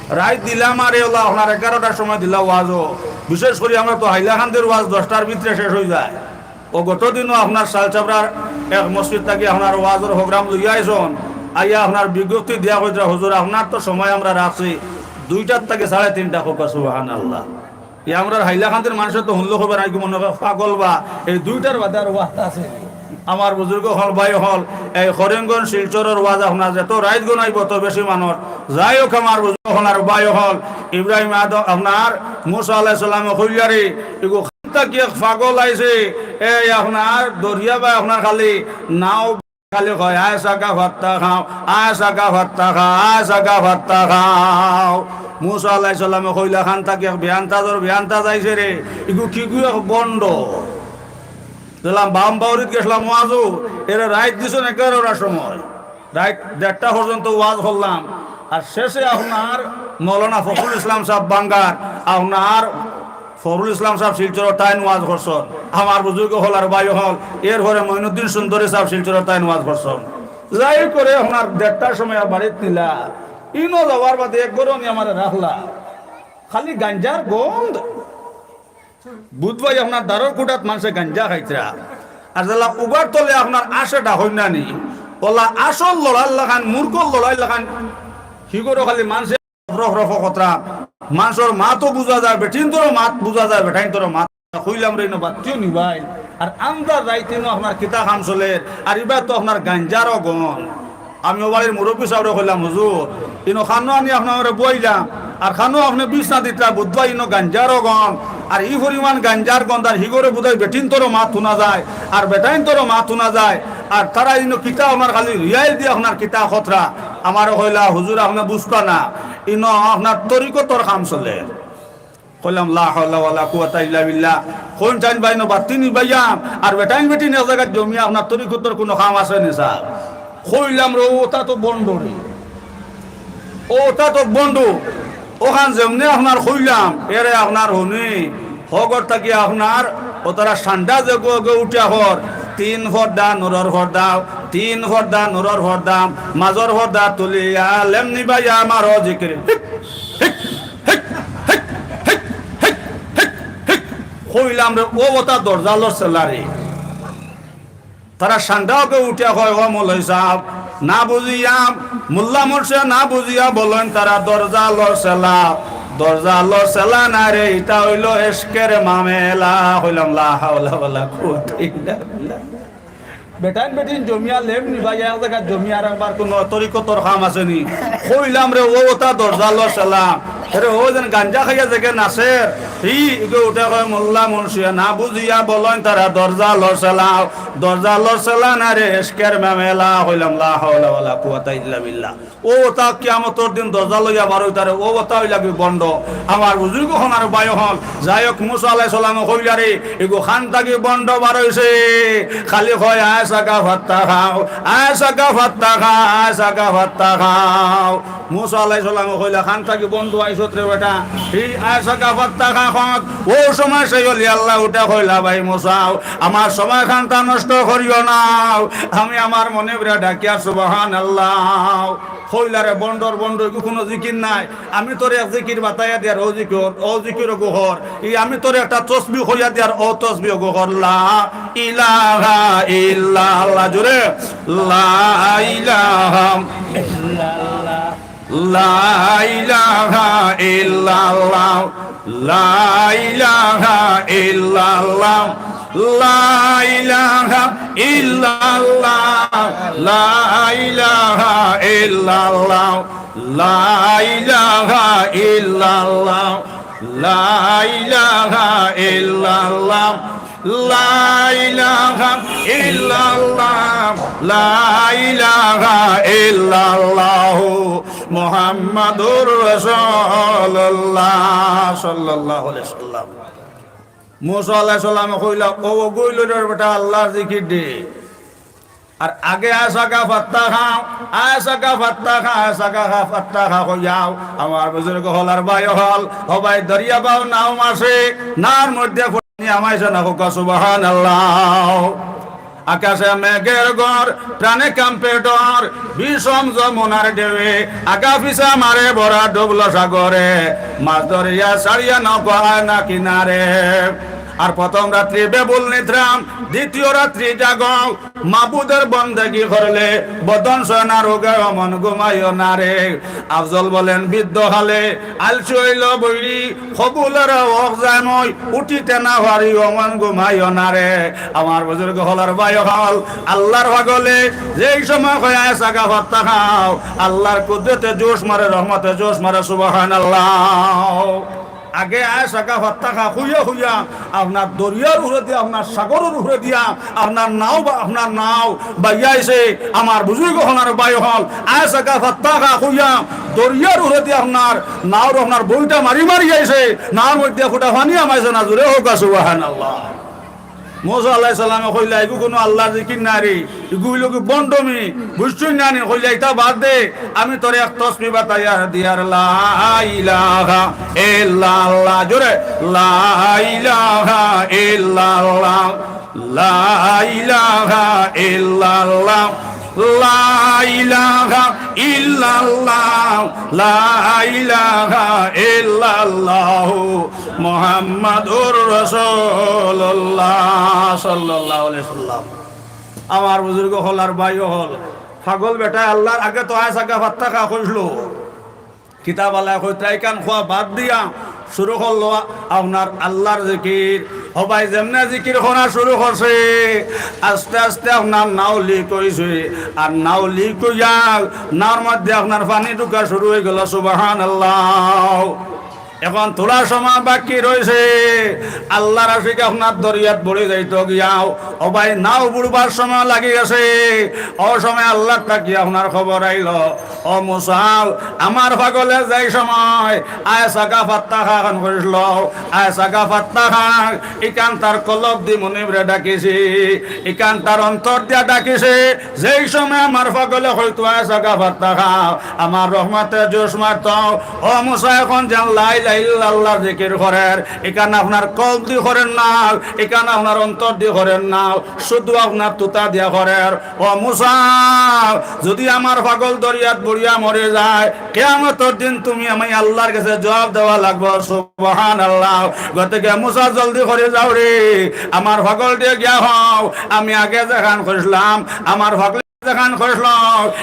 রাইত দিলাম আরে অউলা আপনার এগারোটার সময় দিলা ওয়াজো। বিশেষ করি আমরা তো হাইলাকান্দির ওয়াজ দশটার ভিতরে শেষ অইযায়। অউ গত দিনও আপনার শাইলচাপড়ার এক মসজিদ থাকি আপনার ওয়াজর program লইয়া আইছইন। আইয়া আপনার বিজ্ঞপ্তি দিয়া কইতরা, "হুজুর, আপনার তো সময় আমরা রাখছি দুইটার থাকি সাড়ে তিনটা।" কউক্কা সুবহানাল্লাহ। ই আমরার হাইলাকান্দির মানষে তো হুনলে কইবা, "আইগু মনে অয় পাগল বা, এই দুইটার বাদে আর ওয়াজ আছে?" আমার বুজুর্গ অকল, ভাই অকল, এই করিমগঞ্জ শিলচরর ওয়াজ আপনার যত রাইত গুনাইবো, অত বেশি মানুষ। যাই হউক, আমার বুজুর্গ অকল আর ভাই অকল, ইব্রাহিম আদম, আপনার মুসা আলাইহিস সালামে কইলা রে, ইগু কান থাকি এক পাগল আইছে, এই আপনার দরিয়া বা আপনার খালি নাও খালি কয়, "আয় চাকা ফাত্তা খাও, আয় চাকা ফাত্তা খাও, আয় চাকা ফাত্তা খাও।" মুসা আলাইহিস সালামে কইলা, কান থাকি এক বেআন্তাজর বেআন্তাজ আইছে রে, ইগু কিগু এক ভন্ড। গেলাম বাম বাউরিত গেছলাম ওয়াজো, এরে রাইত দিছইন এগারোটার সময়, রাইত দেড়টা পর্যন্ত ওয়াজ করলাম। আর শেষে আপনার মৌলানা ফখরুল ইসলাম সাব বাঙ্গার, আপনার ফখরুল ইসলাম সাব শিলচরর তাইন ওয়াজ করছইন, আমার বুজুর্গ অকল আর ভাই অকল, এরপরে মঈনুদ্দিন সুন্দরী সাব শিলচরর তাইন ওয়াজ করছইন। যাই করে আপনার দেড়টার সময় আর বাড়িত নিলা, ইনো যাওয়ার বাদে এক ঘরো নি আমারে রাখলা, খালি গাঞ্জার গন্ধ। বুধবাই আপনার দারর কুটাত মানষে গাঞ্জা খাইতরা, আর যেলা উবার তলে আপনার আশে ডাকইন না নি, অউলা আসল লড়াইর লাখান, মূর্খর লড়াইর লাখান, হিগরো খালি মানষে রফ রফ করতরা। মানষর মাতও বুঝা যায়, বেটিন্তরও মাত বুঝা যায়, বেটাইন্তরও মাত। কইলাম রে, ইনো বাত্তিও নিবাইল। আর আন্দার রাইত ইনো আপনার কিতা কাম চলের? আর ইবা তো আপনার গাঞ্জারও গন্ধ। আমি অউ বাড়ির মুরব্বি সাবরে কইলাম, "হুজুর, ইনো কানো আনি আপনারে বওয়াইলাম, আর কানো আপনে বিছনা দিতরা, বুধবাই ইনো গাঞ্জারও গন্ধ, আর ই পরিমাণ গাঞ্জার গন্ধ, আর হিগরো বুঝাই বেটিন্তরও মাত হুনা যায়, আর বেটাইন্তরও মাত হুনা যায়, আর তারা ইনো কিতা আপনার খালি রিয়াইল দি আপনার কিতা খতরা?" আমারে কইলা, "হুজুর, আপনে বুঝতা না, ইনো আপনার তরিকতর কাম চলের।" কইলাম, "লা হাওলা ওয়ালা কুওয়াতা ইল্লা বিল্লাহ।" কইন চাইন ভাই, ইনো বাত্তি নিবাইয়াম, আর বেটাইন বেটিন এক জাগাত জমিয়া আপনার তরিকতর কুনু কাম আছে নি সাব? কইলাম রে, অতা তো ভন্ড রে, অতা তো ভন্ড। অখান যেমনে আপনার কইলাম, এরে আপনার হুনি, হগর থাকি আপনার, অতারা সান্ডা যে গো গো উঠিয়া হর, তিন পর্দা, নুরর পর্দা, তিন পর্দা, নুরর পর্দা, মাজর পর্দা তুলিয়া, লেম নিবাইয়া আমারও জিকির। হিক, হিক, হিক, হিক, হিক, হিক, হিক। কইলাম রে, অউ অতা দরজা লড়ছেলা রে। তারা সান্ডাও গো উঠিয়া কয়, "ও মৌলভী সাব, না বুঝিয়া, মোল্লা মুর্শিদ না বুঝিয়া বলইন তারা দরজা লড়ছেলা। দরজা লড়ছেলা না রে, ইটা অইলো এশকের মামেলা।" কইলাম, "লা হাওলা ওয়ালা কুওয়াতা ইল্লা বিল্লাহ।" বেটাইন বেটিন জমিয়া লেম নিবাইয়া এক জাগাত জমিয়া আর একবার কুনু তরিকতর কাম আছে নি? কইলাম রে, অউ অতা দরজা লড়ছেলা। আরে, ও যেন গাঞ্জা খাইয়া যেগে নাচের, ই ইগু উঠে কয়, "মোল্লা মুন্সিয়ে না বুঝিয়া বলইন তারা দরজা লড়ছেলাও, দরজা লড়ছেলা না রে, এশকের মেমেলা।" কইলাম, "লা হাওলা ওয়ালা কুওয়াতা ইল্লা বিল্লাহ।" ও ওতা কিয়ামতর দিন দরজা লইয়া বার অইতারে, ও ওতা অইলা কি ভন্ড। আমার বুজুর্গ অকল আর ভাই অকল, যাই হোক, মুসা আলাইহিস সালামে কইলা রে, ইগু খান থাকি ভন্ড বার অইছে, খালি কয়, "আয় সাকা ফাত্তা খাও, আয় সাকা ফাত্তা খাও, আয় সাকা ফাত্তা খাও।" মুসা আলাইহিস সালামে কইলা, "খান থাকি ভন্ড আইছত রে বেটা, ই আয় সাকা ফাত্তা খা খাক।" ও সময় সেই অলি আল্লাহ উঠে কইলা, "ভাই মুসা, আমার সময় খানতা নষ্ট করিও না, আমি আমার মনিবরে ডাকিয়ার।" সুবহানাল্লাহ। কইলা রে, "ভন্ডর ভন্ড, ইগু কুনু জিকির নাই, আমি তোরে এক জিকির বাতাইয়া দিয়ার, ও জিকির, ও জিকির ওগু কর। ই আমি তোরে একটা তসবি কইয়া দিয়ার, ও তসবি ওগু কর।" লা ইলাহা ইল্লাল্লাহ, জোরে, লা ইলাহা ইল্লাল্লাহ। لا إله إلا الله، لا إله إلا الله، لا إله إلا الله، لا إله إلا الله، لا إله إلا الله، لا إله إلا الله، لا إله إلا الله، لا إله إلا الله، محمد رسول الله، صلى الله عليه وسلم। মুসা আলাইহিস সালামে কইলা, "ও, ওগু অইলো রে বেটা আল্লাহর জিকির দে।" আর আগে আয় সাকা ফাত্তা খাও, আয় সাকা ফাত্তা খা, আয় সাকা খা, ফাত্তা খা কইয়াও। আমার বুজুর্গ অকল আর ভাই অকল, ও ভাই, দরিয়া বাও নাও মাসে, নাওর মধ্যে পানি হামাইছে না, কউক্কা সুবহানাল্লাহ। আকাশে মেঘের ঘর, প্রাণে কাঁপে ডর, বিষম যমুনার ঢেউয়ে, আগা পিছা মারে ভরা ডুবলো সাগরে, মাছ ধরিয়া ছাড়িয়া নৌকা আয় না কিনারে। আর প্রথম রাত্রি বেবুল নিদ্রা, দ্বিতীয় রাত্রি জাগো, মাবুদের বন্দেগি করলে, বদন ছয় না রোগে ও মন ঘুমাইও না রে। আফজল বলেন, বৃদ্ধ কালে আলসি অইলো বৈরি, কবুলের হক যায় মই, উঠিতে না পারি ও মন ঘুমাইও না রে। আমার বুজুর্গ অকল আর ভাই অকল, আল্লাহর পাগলে যেই সময় কয় আয় সাকা ফাত্তা খাও, আল্লাহর কুদরতে জোশ মারে, রহমতে জোশ মারে, সুবহানাল্লাহ। আগে আয় সাকা ফাত্তা খা, কইয়া কইয়া আপনার দরিয়ার উপরে দিয়া, আপনার সাগরের উপরে দিয়া, আপনার নাও বা-, আপনার নাও বাইয়া আইছে। আমার বুজুর্গ অকল আর ভাই অকল, আয় সাকা ফাত্তা খা কইয়া দরিয়ার উপরে দিয়া আপনার নাওর, আপনার বইটা মারি মারি আইছে, নাওর মধ্যে ফুটা পানি হামাইছে না, জোরে কউক্কা সুবহানাল্লাহ। মুসা আলাইহিস সালামে কইলা, "ইগু কুনু আল্লাহর জিকির না রে, ইগু অইলো কি ভন্ডমি, বুঝছস না নি?" কইলা, "ইতা বাদ দে, আমি তোরে এক তসবি বাতাইয়া দিয়ার, লা ইলাহা ইল্লাল্লাহ।" জোরে, লা ইলাহা ইল্লাল্লাহ, লা ইলাহা ইল্লাল্লাহ, লা ইলাহা ইল্লাল্লাহ, লা ইলাহা ইল্লাল্লাহ, মুহাম্মাদুর রাসূলুল্লাহ সাল্লাল্লাহু আলাইহি ওয়াসাল্লাম। আমার বুজুর্গ অকল আর ভাই অকল, পাগল বেটায় আল্লাহর আগে তো আয় সাকা ফাত্তা খা কইছিল। কিতাব আলায় কইতরা ইখান কওয়া বাদ দিয়া শুরু করলো আপনার আল্লাহর জিকির। ও ভাই, যেমনে জিকির করা শুরু করছে, আস্তে আস্তে আপনার নাও লিক অইছে। আর নাও লিক অইয়া নাওর মধ্যে আপনার পানি ঢুকা শুরু অই গেল। সুবহানাল্লাহ। এখন থুড়া সময় বাকি রইছে, আল্লাহর আশিক আপনার দরিয়াত বুড়ি যাইতো গিয়াও। ও ভাই, নাও বুড়বার সময় লাগি গেছে। ও সময় আল্লাহর থাকি আপনার খবর আইলো, "ও মুসা, আমার পাগলে যেই সময় আয় সাকা ফাত্তা খা খান কইছিল, আয় সাকা ফাত্তা খা, ইখান তার কলব দি মনিবরে ডাকিছি, ইখান তার অন্তর দিয়া ডাকিছে।" যেই সময় আমার পাগলে কইতো, "আয় সাকা ফাত্তা খা", আমার রহমতে জোশ মারতো। ও মুসা, এখন যেন লা ইলাহা ইল্লাল্লাহর জিকির করের, ইখান আপনার কলব দি করের না, ইখান আপনার অন্তর দি করের না, শুধু আপনার তুতা দিয়া করের। ও মুসা, যদি আমার পাগল দরিয়াত বুড়িয়া মরি যায়, কিয়ামতর দিন তুমি আমি আল্লাহর গেছে জবাব দেওয়া লাগবো। সুবহানাল্লাহ। গতিকে মুসা, জলদি করি যাও রে, আমার পাগলরে গিয়া কও, আমি আগে যেখান কইছিলাম, আমার পাগলে যেখান কইছিল,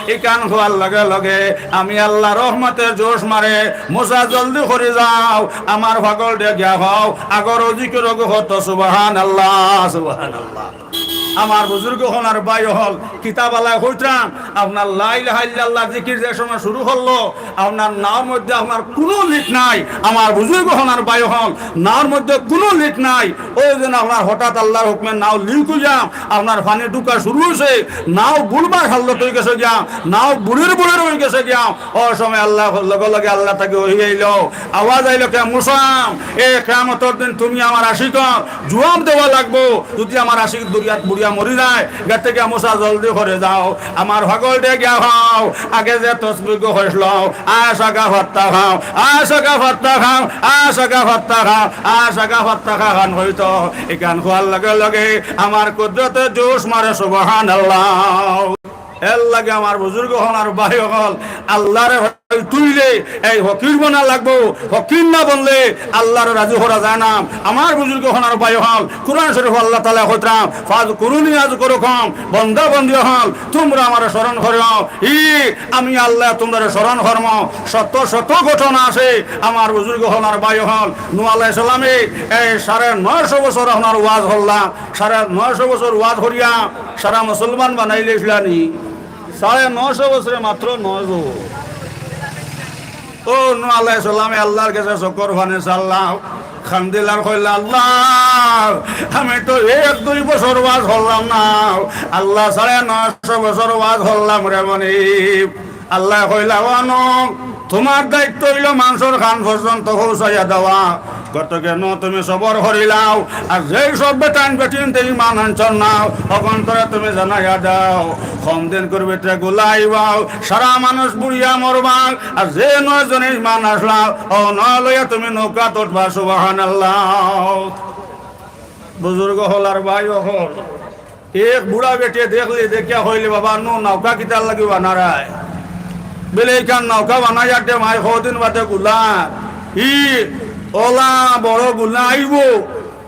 ইখান কওয়ার লগে লগে আমি আল্লাহর রহমতে জোশ মারে। মুসা, জলদি করি যাও, আমার পাগলরে গিয়া কও, আগর অউ জিকির ওগু করতো। সুবহানাল্লাহ, সুবহানাল্লাহ। আমার বুজুর্গ অকল আর ভাই অকল, কিতাব আলায় কইতরাম, আপনার লা ইলাহা ইল্লাল্লাহ জিকির যে সময় শুরু করলো, আপনার নাওর মধ্যে আপনার কুনু লিক নাই। আমার বুজুর্গ অকল আর ভাই অকল, নাওর মধ্যে কুনু লিক নাই। অউ যেন আপনার হঠাৎ আল্লাহর হুকুমে নাও লিক অইয়া, আপনার পানি ঢুকা শুরু অইছে, নাও বুড়বার হালত অইগেছে গিয়া, নাও বুড়ির বুড়ির অইগেছে গিয়া। অউ সময় আল্লাহ, লগে লগে আল্লাহ থাকি ওহী আইলো, আওয়াজ আইলো, কে মুসা, এ কিয়ামতর দিন তুমি আমার আশিকর জুয়াব দেওয়া লাগবো। যুদি আমার আশিক দুনিয়াত বুড়িয়া মরি যায়, গেতে গিয়া মুসা জলদি করি যাও, আমার পাগলরে গিয়া কও, আগে যে তসবিগ কইছলো, আশ আগা ফাত্তা খাও, আশ আগা ফাত্তা খাও, আশ আগা ফাত্তা খাও, আশ আগা ফাত্তা খাও খান কইতো। ইখান কওয়ার লগে লগে আমার কুদরতে জোশ মারে, সুবহানাল্লাহ। এরলাগি আমার বুজুর্গ অকল আর ভাই অকল, আল্লাহরে তুইলে এই ফকির বনা লাগবো। ফকির না বনলে আল্লাহরে রাজি করা যায় না। আমার বুজুর্গ অকল আর ভাই অকল, কুরআন শরীফো আল্লাহ তাআলায় কইতরাম, "ফাযকুরুনি আযকুরকুম", বন্দা বন্দি অকল, তুমরা আমারে স্মরণ করিও, ই আমি আল্লায় তুমরারে স্মরণ করমু। শত শত ঘটনা আছে। আমার বুজুর্গ অকল আর ভাই অকল, নূহ আলাইহিস সালামে এই সাড়ে নয়শো বছর আপনার ওয়াজ করলা, সাড়ে নয়শো বছর ওয়াজ করিয়া সারা মুসলমান বানাইলাইছলা নি? সাড়ে নয়শো বছরে মাত্র নয় যুগ। অউ নূহ আলাইহিস সালামে আল্লাহর গেছে চকুর পানি ছাড়লা, কান্দিলা আর কইলা, "আল্লাহ, আমি তো এক দুই বছর ওয়াজ করলাম না, আল্লাহ, সাড়ে নয়শো বছর ওয়াজ করলাম রে মনিব।" আল্লায় কইলা, "ও নূহ, তুমার দায়িত্ব অইলো মানষর কান পর্যন্ত পৌঁছাইয়া দেওয়া।" গতিকে নূহ তুমি সবর করিলাও, আর যেই সব বেটাইন বেটিন্তে ইমান আনছইন না, অগুইন্তরে তুমি জানাইয়া দাও। কম দিনকুর ভিতরে গুলা আইবো, সারা মানুষ বুড়িয়া মরবা, আর যে নয় জনে ইমান আনলা, অউ নয় লইয়া তুমি নৌকাত উঠবা। সুবহানাল্লাহ। বুজুর্গ অকল আর ভাই অকল, এক বুড়া বেটিয়ে দেখলি, দেখিয়া কইলি, "বাবা নূহ, নৌকা কিতার লাগি বানারায়?" বলে, "ইখান নৌকা বানাইয়ার দে মাই, কয়দিন বাদে গুলা।" ই অলা বড় গুলা আইবো,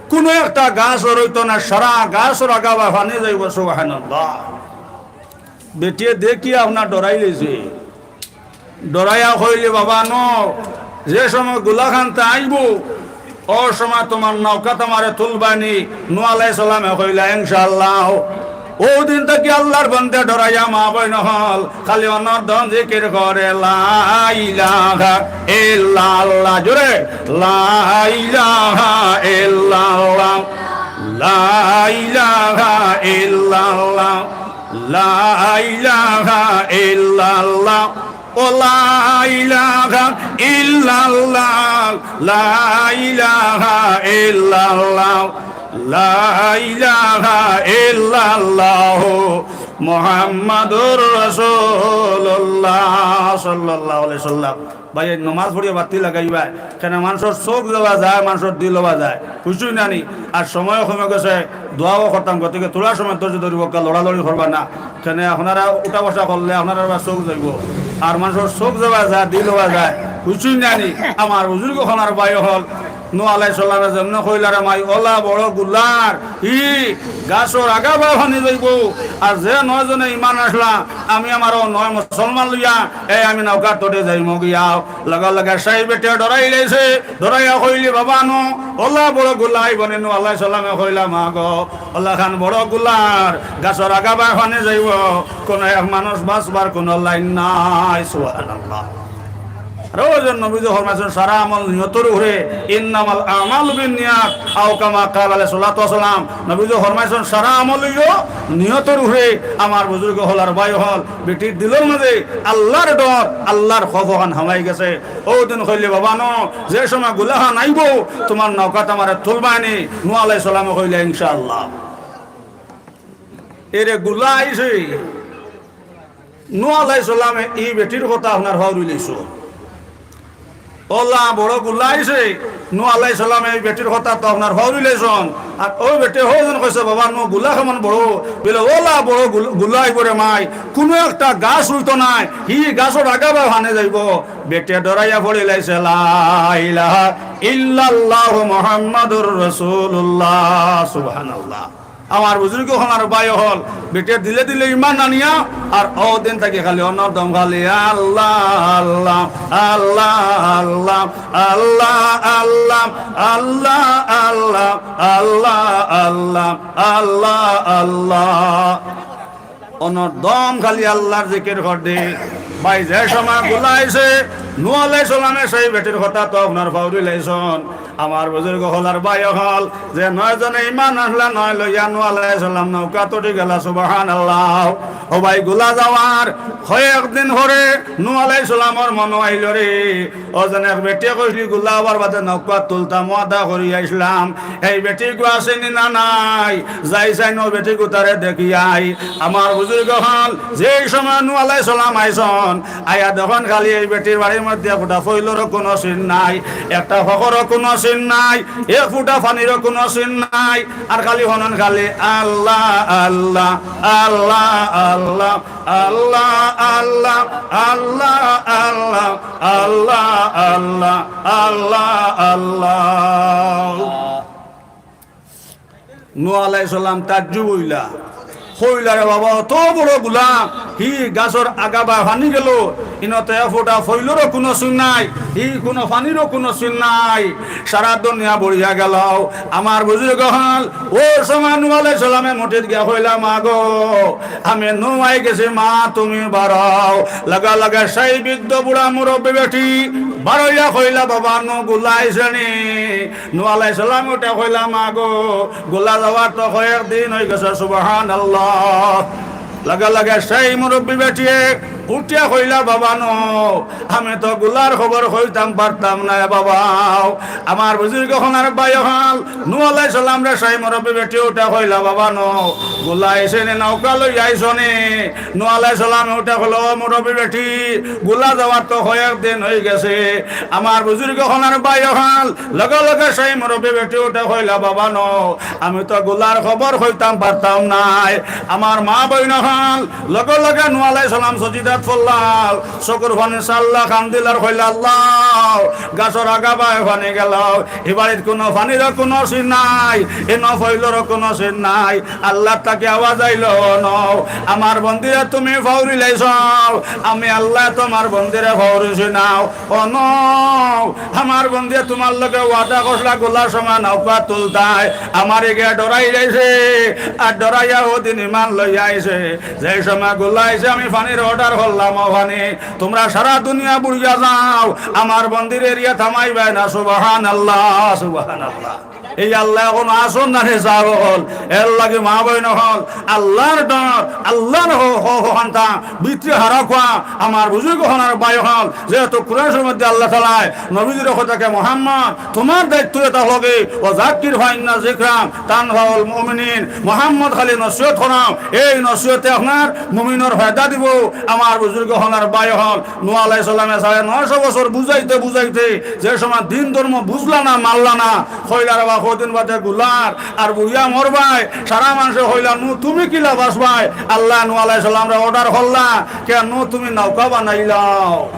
কুনু একটা গাছ রইতো না, সারা গাছর আগাবায় পানি যাইবো। সুবহানাল্লাহ। বেটিয়ে দেখিয়া আপনার ডরাইলাইছে। ডরাইয়া কইলি, "বাবা নূহ, যে সময় গুলাখানতে আইবো, অউ সময় তুমার নৌকাত আমারে তুলবায়নি।" নূহ আলাইহিস সালামে কইলা, "ইনশাআল্লাহ।" অউ দিন থাকি আল্লাহর বন্দে ডরাইয়া মা বইন অকল খালি অনর দম জিকির করে, "লা ইলাহা ইল্লাল্লাহ।" জোরে, "লা ইলাহা ইল্লাল্লাহ, লা ইলাহা ইল্লাল্লাহ, লা ইলাহা ইল্লাল্লাহ।" ও লা ইলাহা ইল্লাল্লাহ, লা ইলাহা ইল্লাল্লাহ, লা ইলাহা ইল্লাল্লাহ, মুহাম্মাদুর রাসূলুল্লাহ সাল্লাল্লাহু আলাইহি ওয়াসাল্লাম। ভাই, এই নমাজ পড়িয়া বাতি লাগাইবা, কেনে মানষর চউখ যাওয়া যায়, মানষর দিল অওয়া যায়, বুঝছইন না নি? আর সময় কমে গেছে, দোয়াও করতাম, গতিকে থুড়া সময় ধৈর্য ধরিবা, লড়ালড়ি করবা না। কেনে আপনারা উঠা বসা করলে আপনারার চউখ যাইবো, আর মানষর চউখ যাওয়া যায়, দিল অওয়া যায়, বুঝছইন না নি? আমার বুজুর্গ অকল আর ভাই অকল, নূহ আলাইহিস সালামে যেমনে কইলা রে মাই, অলা বড় গুলার, ই গাছর আগাবায় পানি যাইবো, আর যে নয় জনে ইমান আনলা, আমি আমার অউ নয় মুসলমান লইয়া, এই আমি নৌকাত উঠি যাইমু গিয়া। লগে লগে সেই বেটিয়ে ডরাইলাইছে, ডরাইয়া কইলি, "বাবা নূহ, অলা বড় গুলা আইবো নি?" নূহ আলাইহিস সালামে কইলা, "মা গো, অলাখান বড় গুলার, গাছর আগাবায় পানি যাইবো, কুনু এক মানুষ বাচবার কুনু লাইন নাই।" সুবহানাল্লাহ। আর অউ যে নবীজি ফরমাইছইন, "সারা আমল নিয়তর উপরে, ইন্নামাল আমালু বিন্নিয়াত", আও কামা ক্বালা আলাইহিস সালাতু ওয়াস সালাম। নবীজি ফরমাইছইন, "সারা আমল অইলো নিয়তর উপরে।" আমার বুজুর্গ অকল আর ভাই অকল, বেটির দিলর মাঝে আল্লাহর ডর, আল্লাহর খওফ অখান হামাই গেছে। অউ দিন কইলি, "বাবা নূহ, যে সময় গুলাখান আইবো, তুমার নৌকাত আমারে তুলবায়নি?" নূহ আলাইহিস সালামে কইলা, "ইনশাআল্লাহ।" এরে গুলা আইছে, নূহ আলাইহিস সালামে ই বেটির কথা আপনার পাউরিলাইছইন। অলা বড় গুলা আইছে, নূহ আলাইহিস সালামে ই বেটির কথা তো আপনার পাউরিলাইছইন। আর অউ বেটিয়ে অউ দিন কইছে, "বাবা নূহ, গুলা কেমন বড়?" বলে, "অলা বড় গুল-, গুলা আইবো রে মাই, কুনু একটা গাছ রইতো নায়, হি গাছর আগাবায় পানি যাইবো।" বেটিয়ে ডরাইয়া পড়িলাইছে, "লা ইলাহা ইল্লাল্লাহু মুহাম্মাদুর রাসূলুল্লাহ।" সুবহানাল্লাহ। আমার বুজুর্গ অকল আর ভাই অকল, বেটিয়ে দিলে দিলে ইমান আনিয়া, আর অউ দিন থাকি খালি অনর দম খালি আল্লাহ, আল্লাহ, আল্লাহ, আল্লাহ, আল্লাহ, আল্লাহ, আল্লাহ, আল্লাহ, আল্লাহ, আল্লাহ, আল্লাহ, আল্লাহ। অনর দম খালি আল্লাহর জিকির করদে। ভাই, যে সময় গুলা আইছে, নূহ আলাইহিস সালামে সেই বেটির কথা তো আপনারা পাউরি লাইছইন। আমার বুজুর্গ অকল আর ভাই অকল, যে নয় জনে ইমান আনলা, নয় লইয়া নূহ আলাইহিস সালাম নৌকাত উঠি গেলা, সুবহানাল্লাহ। ও ভাই, গুলা যাওয়ার কয়েকদিন পরে নূহ আলাইহিস সালামর মনো আইলো রে, অউ যেন এক বেটিয়ে কইছলি গুলা আবার বাদে নৌকাত তুলতাম, ওয়াদা করি আইছলাম। এই বেটিগু আছে নি না নাই? যাই চাইন অউ বেটিগুতারে দেখি আই। আমার বুজুর্গ অকল, যেই সময় নূহ আলাইহিস সালাম আইছইন, আইয়া দেখইন খালি এই বেটির বাড়ির মধ্যে এক ফুটা ফইলরও কুনু চিন নাই, একটা ফকরও কুনু চিন নাই, এক ফুটা পানিরও কুনু চিন নাই। আর খালি হুনইন খালি আল্লাহ, আল্লাহ, আল্লাহ, আল্লাহ, আল্লাহ, আল্লাহ, আল্লাহ, আল্লাহ, আল্লাহ, আল্লাহ, আল্লাহ, আল্লাহ। নূহ আলাইহিস সালাম তাজ্জুব অইলা, কইলা, "রে বাবা, অত বড় গুলা, হি গাছর আগাবায় পানি গেল, ইনো তো এক ফুটা ফইলরও কুনু চিন নাই, হি কুনু পানিরও কুনু চিন নাই, সারা দুনিয়া বুড়িয়া গেল।" আমার বুজুর্গ অকল, অউ সময় নূহ আলাইহিস সালামে মুঠিত গিয়া কইলা, "মা গো, আমি নূহ আই গেছি, মা তুমি বারও।" লগে লগে সেই বৃদ্ধ বুড়া মুরব্বী বেটি বারইয়া কইলা, "বাবা, নূহ গুলা আইছে নি?" নূহ আলাইহিস সালামে উঠে কইলা, "মা গো, গুলা যাওয়ার তো কয়েক দিন অই গেছে।" সুবহানাল্লাহ। লগে লগে সেই মুরব্বী বেটিয়ে উঠিয়া কইলা, "বাবা নূহ, আমি তো গুলার খবর কইতাম পারতাম নায় বাবা।" আমার বুজুর্গ অকল আর ভাই অকল, নূহ আলাইহিস সালামরে সেই মুরব্বী বেটিয়ে উঠে কইলা, "বাবা নূহ, গুলা আইছে নি, নৌকা লইয়া আইছো নি?" নূহ আলাইহিস সালামে উঠে কইলা, "ও মুরব্বী বেটি, গুলা যাওয়ার তো কয়েক দিন অই গেছে।" আমার বুজুর্গ অকল আর ভাই অকল, লগে লগে সেই মুরব্বী বেটি উঠে কইলা, "বাবা নূহ, আমি তো গুলার খবর কইতাম পারতাম নায়।" আমার মা বইন অকল, লগে লগে নূহ আলাইহিস সালাম সজিদাত পড়লা, চকুর পানি ছাড়লা, কান্দিলা আর কইলা, "আল্লাহ, গাছর আগাবায় পানি গেল, ই বাড়িত কুনু পানিরও কুনু চিন নাই, ইনো ফইলরও কুনু চিন নাই। আল্লাহর থাকি আওয়াজ আইলো, 'ও নূহ, আমার বন্দিরে তুমি পাউরি লাইছো, আমি আল্লায় তুমার বন্দিরে পাউরিছি নাও।' ও নূহ, আমার বন্দিয়ে তুমার লগে ওয়াদা করছলা গুলার সময় নৌকা তুলতায়, আমারে গিয়া ডরাই যাইছে, আর ডরাইয়া অউ দিন ইমান লইয়া আইছে। যেই সময় গুলা আইছে আমি পানির অর্ডার করলাম, 'ও পানি, তুমরা সারা দুনিয়া বুড়িয়া যাও, আমার বন্দির এরিয়া থামাইবায় না।'" সুবহানাল্লাহ, সুবহানাল্লাহ। এই আল্লাহ অখন আসন না রে সাব অকল, এর লাগি মা বইন অকল, আল্লাহর ডর, আল্লাহর হ-, হ-, হকান্তা, ভিতরে হারা খোয়া, আমার বুজুর্গ অকল আর ভাই অকল, যেহেতু কুরআন শরীফর মধ্যে আল্লাহ তাআলায় নবীজির কথাকে, "মোহাম্মদ, তুমার দায়িত্ব ইটা অইলো গি, ওয়া যাক্কির ফাইন্না যিকরা তানফাউল মুমিনিন।" মোহাম্মদ খালি নসিহত করাও, এই নসিহতে আপনার মুমিনর ফায়দা দিবো। আমার বুজুর্গ অকল আর ভাই অকল, নূহ আলাইহিস সালামে সাড়ে নয়শো বছর বুঝাইতে বুঝাইতে যে সময় দিন ধর্ম বুঝলা না, মানলা না, কইলা, "রে বা, কয়দিন বাদে গুলার আর বুড়িয়া মরবায়, সারা মানষে কইলা, 'নূহ, তুমি কিলা বাঁচবায়?'" আল্লায় নূহ আলাইহিস সালামরে অর্ডার করলা, "কে নূহ, তুমি নৌকা বানাইলাও।"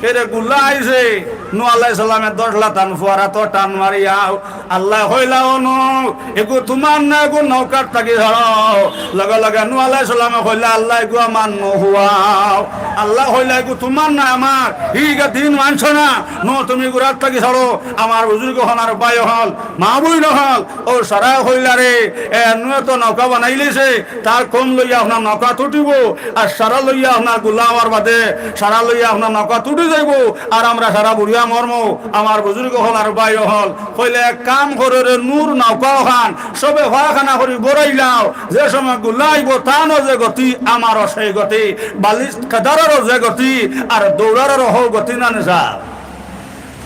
এরে গুলা আইছে, নূহ আলাইহিস সালামে দশ লাতান ফুয়ারা তো টান মারিয়াও। আল্লায় কইলা, "ও নূহ, এগু তুমার না, এগু নৌকার থাকি ছাড়ো।" লগে লগে নূহ আলাইহিস সালামে কইলা, "আল্লাহ, এগু আমার নু ফুয়াও।" আল্লায় কইলা, "এগু তুমার না, আমার। ইগু দিন মানছে না। নূহ, তুমি এগুর থাকি ছাড়ো।" আমার বুজুর্গ অকল আর ভাই অকল, মা বইন অকল, অউ সারা কইলা রে, এ নূহে তো নৌকা বানাইলিছে, তার কওম লইয়া আপনার নৌকাত উঠিবো, আর সারা লইয়া আপনার গুলা আওয়ার বাদে সারা লইয়া আপনার নৌকাত উঠি যাইবো, আর আমরা সারা বুড়িয়া মরমু। আমার বুজুর্গ অকল আর ভাই অকল, কইলা, "এক কাম করো রে নূহ, নৌকা অখান সবে পায়খানা করি ভরাইলাও, যে সময় গুলা আইবো, তানও যে গতি, আমারও সেই গতি, বালিশ খেদাররও যে গতি, আর দৌড়াররও হউ গতি না নি সাব।"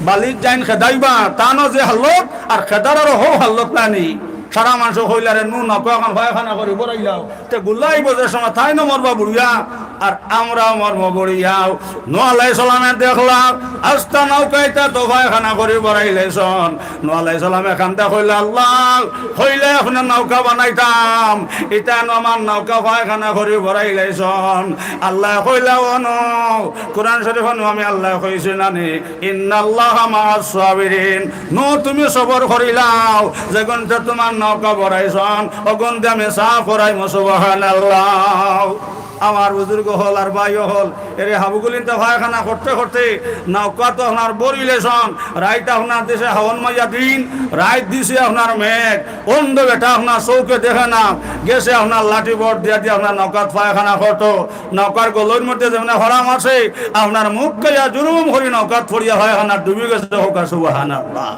বালিশ যাইন খেদাইবা, তানও যে হালত, আর খেদাররও হউ হালত না নি। সারা মানষে কইলা, "রে নূহ, নৌকা অখান পায়খানা করি ভরাইলাও, তে গুলা আইবো যে সময়, তাইন মরবা বুড়িয়া, আর আমরাও মরমু বুড়িয়াও। নূহ আলাইহিস সালামে দেখলা, আস্তা নৌকা ইতা তো পায়খানা করি ভরাইলাইছইন। নূহ আলাইহিস সালামে কান্দিয়া কইলা, "আল্লাহ, কইলে আপনে নৌকা বানাইতাম, ইতা নু আমার নৌকা পায়খানা করি ভরাইলাইছইন।" আল্লায় কইলা, "ও নূহ, কুরআন শরীফো নু আমি আল্লায় কইছি না নি, ইন্নাল্লাহা মাআস সাবিরিন। নূহ, তুমি সবর করিলাও, যেগুনতে তুমার নৌকা ভরাইছইন, অগুনতে আমি সাফ করাইমু।" সুবহানাল্লাহ। আমার বুজুর্গ অকল আর ভাই অকল, এরে হাবুগুলিন্তে পায়খানা করতে করতে নৌকা তো আপনার ভরিলাইছইন, রাইত আপনার দিছে হাওন মাইয়া দিন, রাইত দিছে আপনার মেঘ, অন্ধ বেটা আপনার চউখে দেখে না, গেছে আপনার লাঠি বট দিয়া দিয়া আপনার নৌকাত পায়খানা করতো, নৌকার গলইর মধ্যে যেমনে হরাম আছে, আপনার মুখ খাইয়া জুরুম করি নৌকাত পড়িয়া পায়খানা ডুবি গেছে, কউক্কা সুবহানাল্লাহ।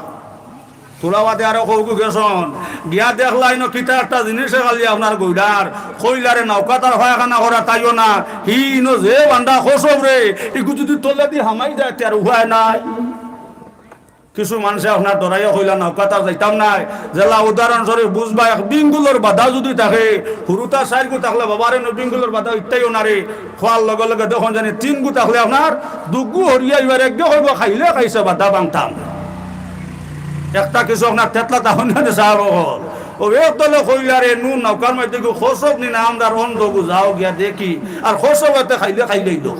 থুড়া বাদে আরো কউগু গেছইন, গিয়া দেখলা ইনো কিতা একটা জিনিসে খালি আপনার গইড়ার, কইলারে নৌকাত আর পায়খানা করা তাইও না, হি ইনো যে বান্দা কছব রে, ইগু যুদি তলেদি হামাই যায়, তে আর উপায় নাই। কিছু মানষে আপনার ডরাইয়া কইলা নৌকাত আর যাইতাম নায়, যেলা উদাহরণ স্বরূপ বুঝবা, এক বিঙ্গুলর বাদা যুদি থাকে, হুরুতা চাইরগু থাকলে বাবারে নু বিঙ্গুলর বাদা ইত্তাইও না রে, খোয়ার লগে লগে দেখইন জানি তিনগু থাকলে আপনার দুগু হরিয়া ইবার একগে কইবো, "খাইলে খাইছে বাদা ভাঙতাম।" একটা কিছু আপনার তেতলা তাহন জানি সাহেব অকল। ও এক দলে কইলা, "রে নু নৌকার মধ্যে গু কছব নি না, আমরার অন্ধগু যাও গিয়া দেখি, আর কছব এতে খাইলে খাইলেই তো।"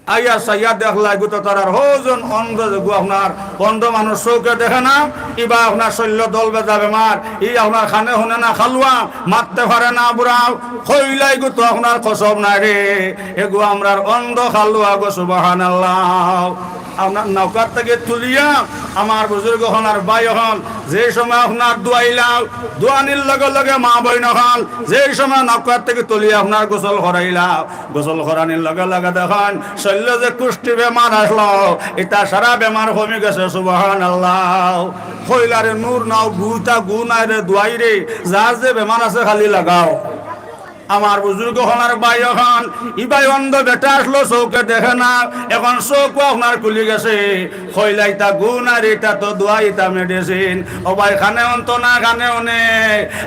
আইয়া চাইয়া দেখলা, এগু তো তারার হজন অন্ধ, যেগু আপনার অন্ধ মানুষ চউখে দেখে না, ইবা আপনার শরীলো দল বেজা বেমার, ই আপনার কানে হুনে না, কালুয়া, মাততে পারে না, বুড়া, কইলা এগু তো আপনার কছব নায় রে, এগু আমরার অন্ধ কালুয়া গো, সুবহানাল্লাহ। আপনার নৌকার থাকি তুলিয়া আমার বুজুর্গ অকল আর ভাই অকল, যে সময় আপনার ধুয়াইলা, ধুয়ানির লগে লগে মা বইন অকল, যে সময় নৌকার থাকি তুলিয়া আপনার গোসল করাইলা, গোসল করানির লগে লগে দেখইন, শরীলো যে কুষ্টি বেমার আছলো, ইতা সারা বেমার কমি গেছে, সুবহানাল্লাহ। কইলা রে নুর নাও, গুতা গু নাই রে, ধুয়াই রে, যার যে বেমার আছে খালি লাগাও। আমার বুজুর্গ অকল আর ভাই অকল, ইবায় অন্ধ বেটা আছলো, চউখে দেখে না, এখন চউখও আপনার খুলি গেছে। কইলা ইতা গু নায় রে, ইতা তো ধুয়াই, ইতা medicine। ও ভাই, কানে হুনতো না, কানে হুনে।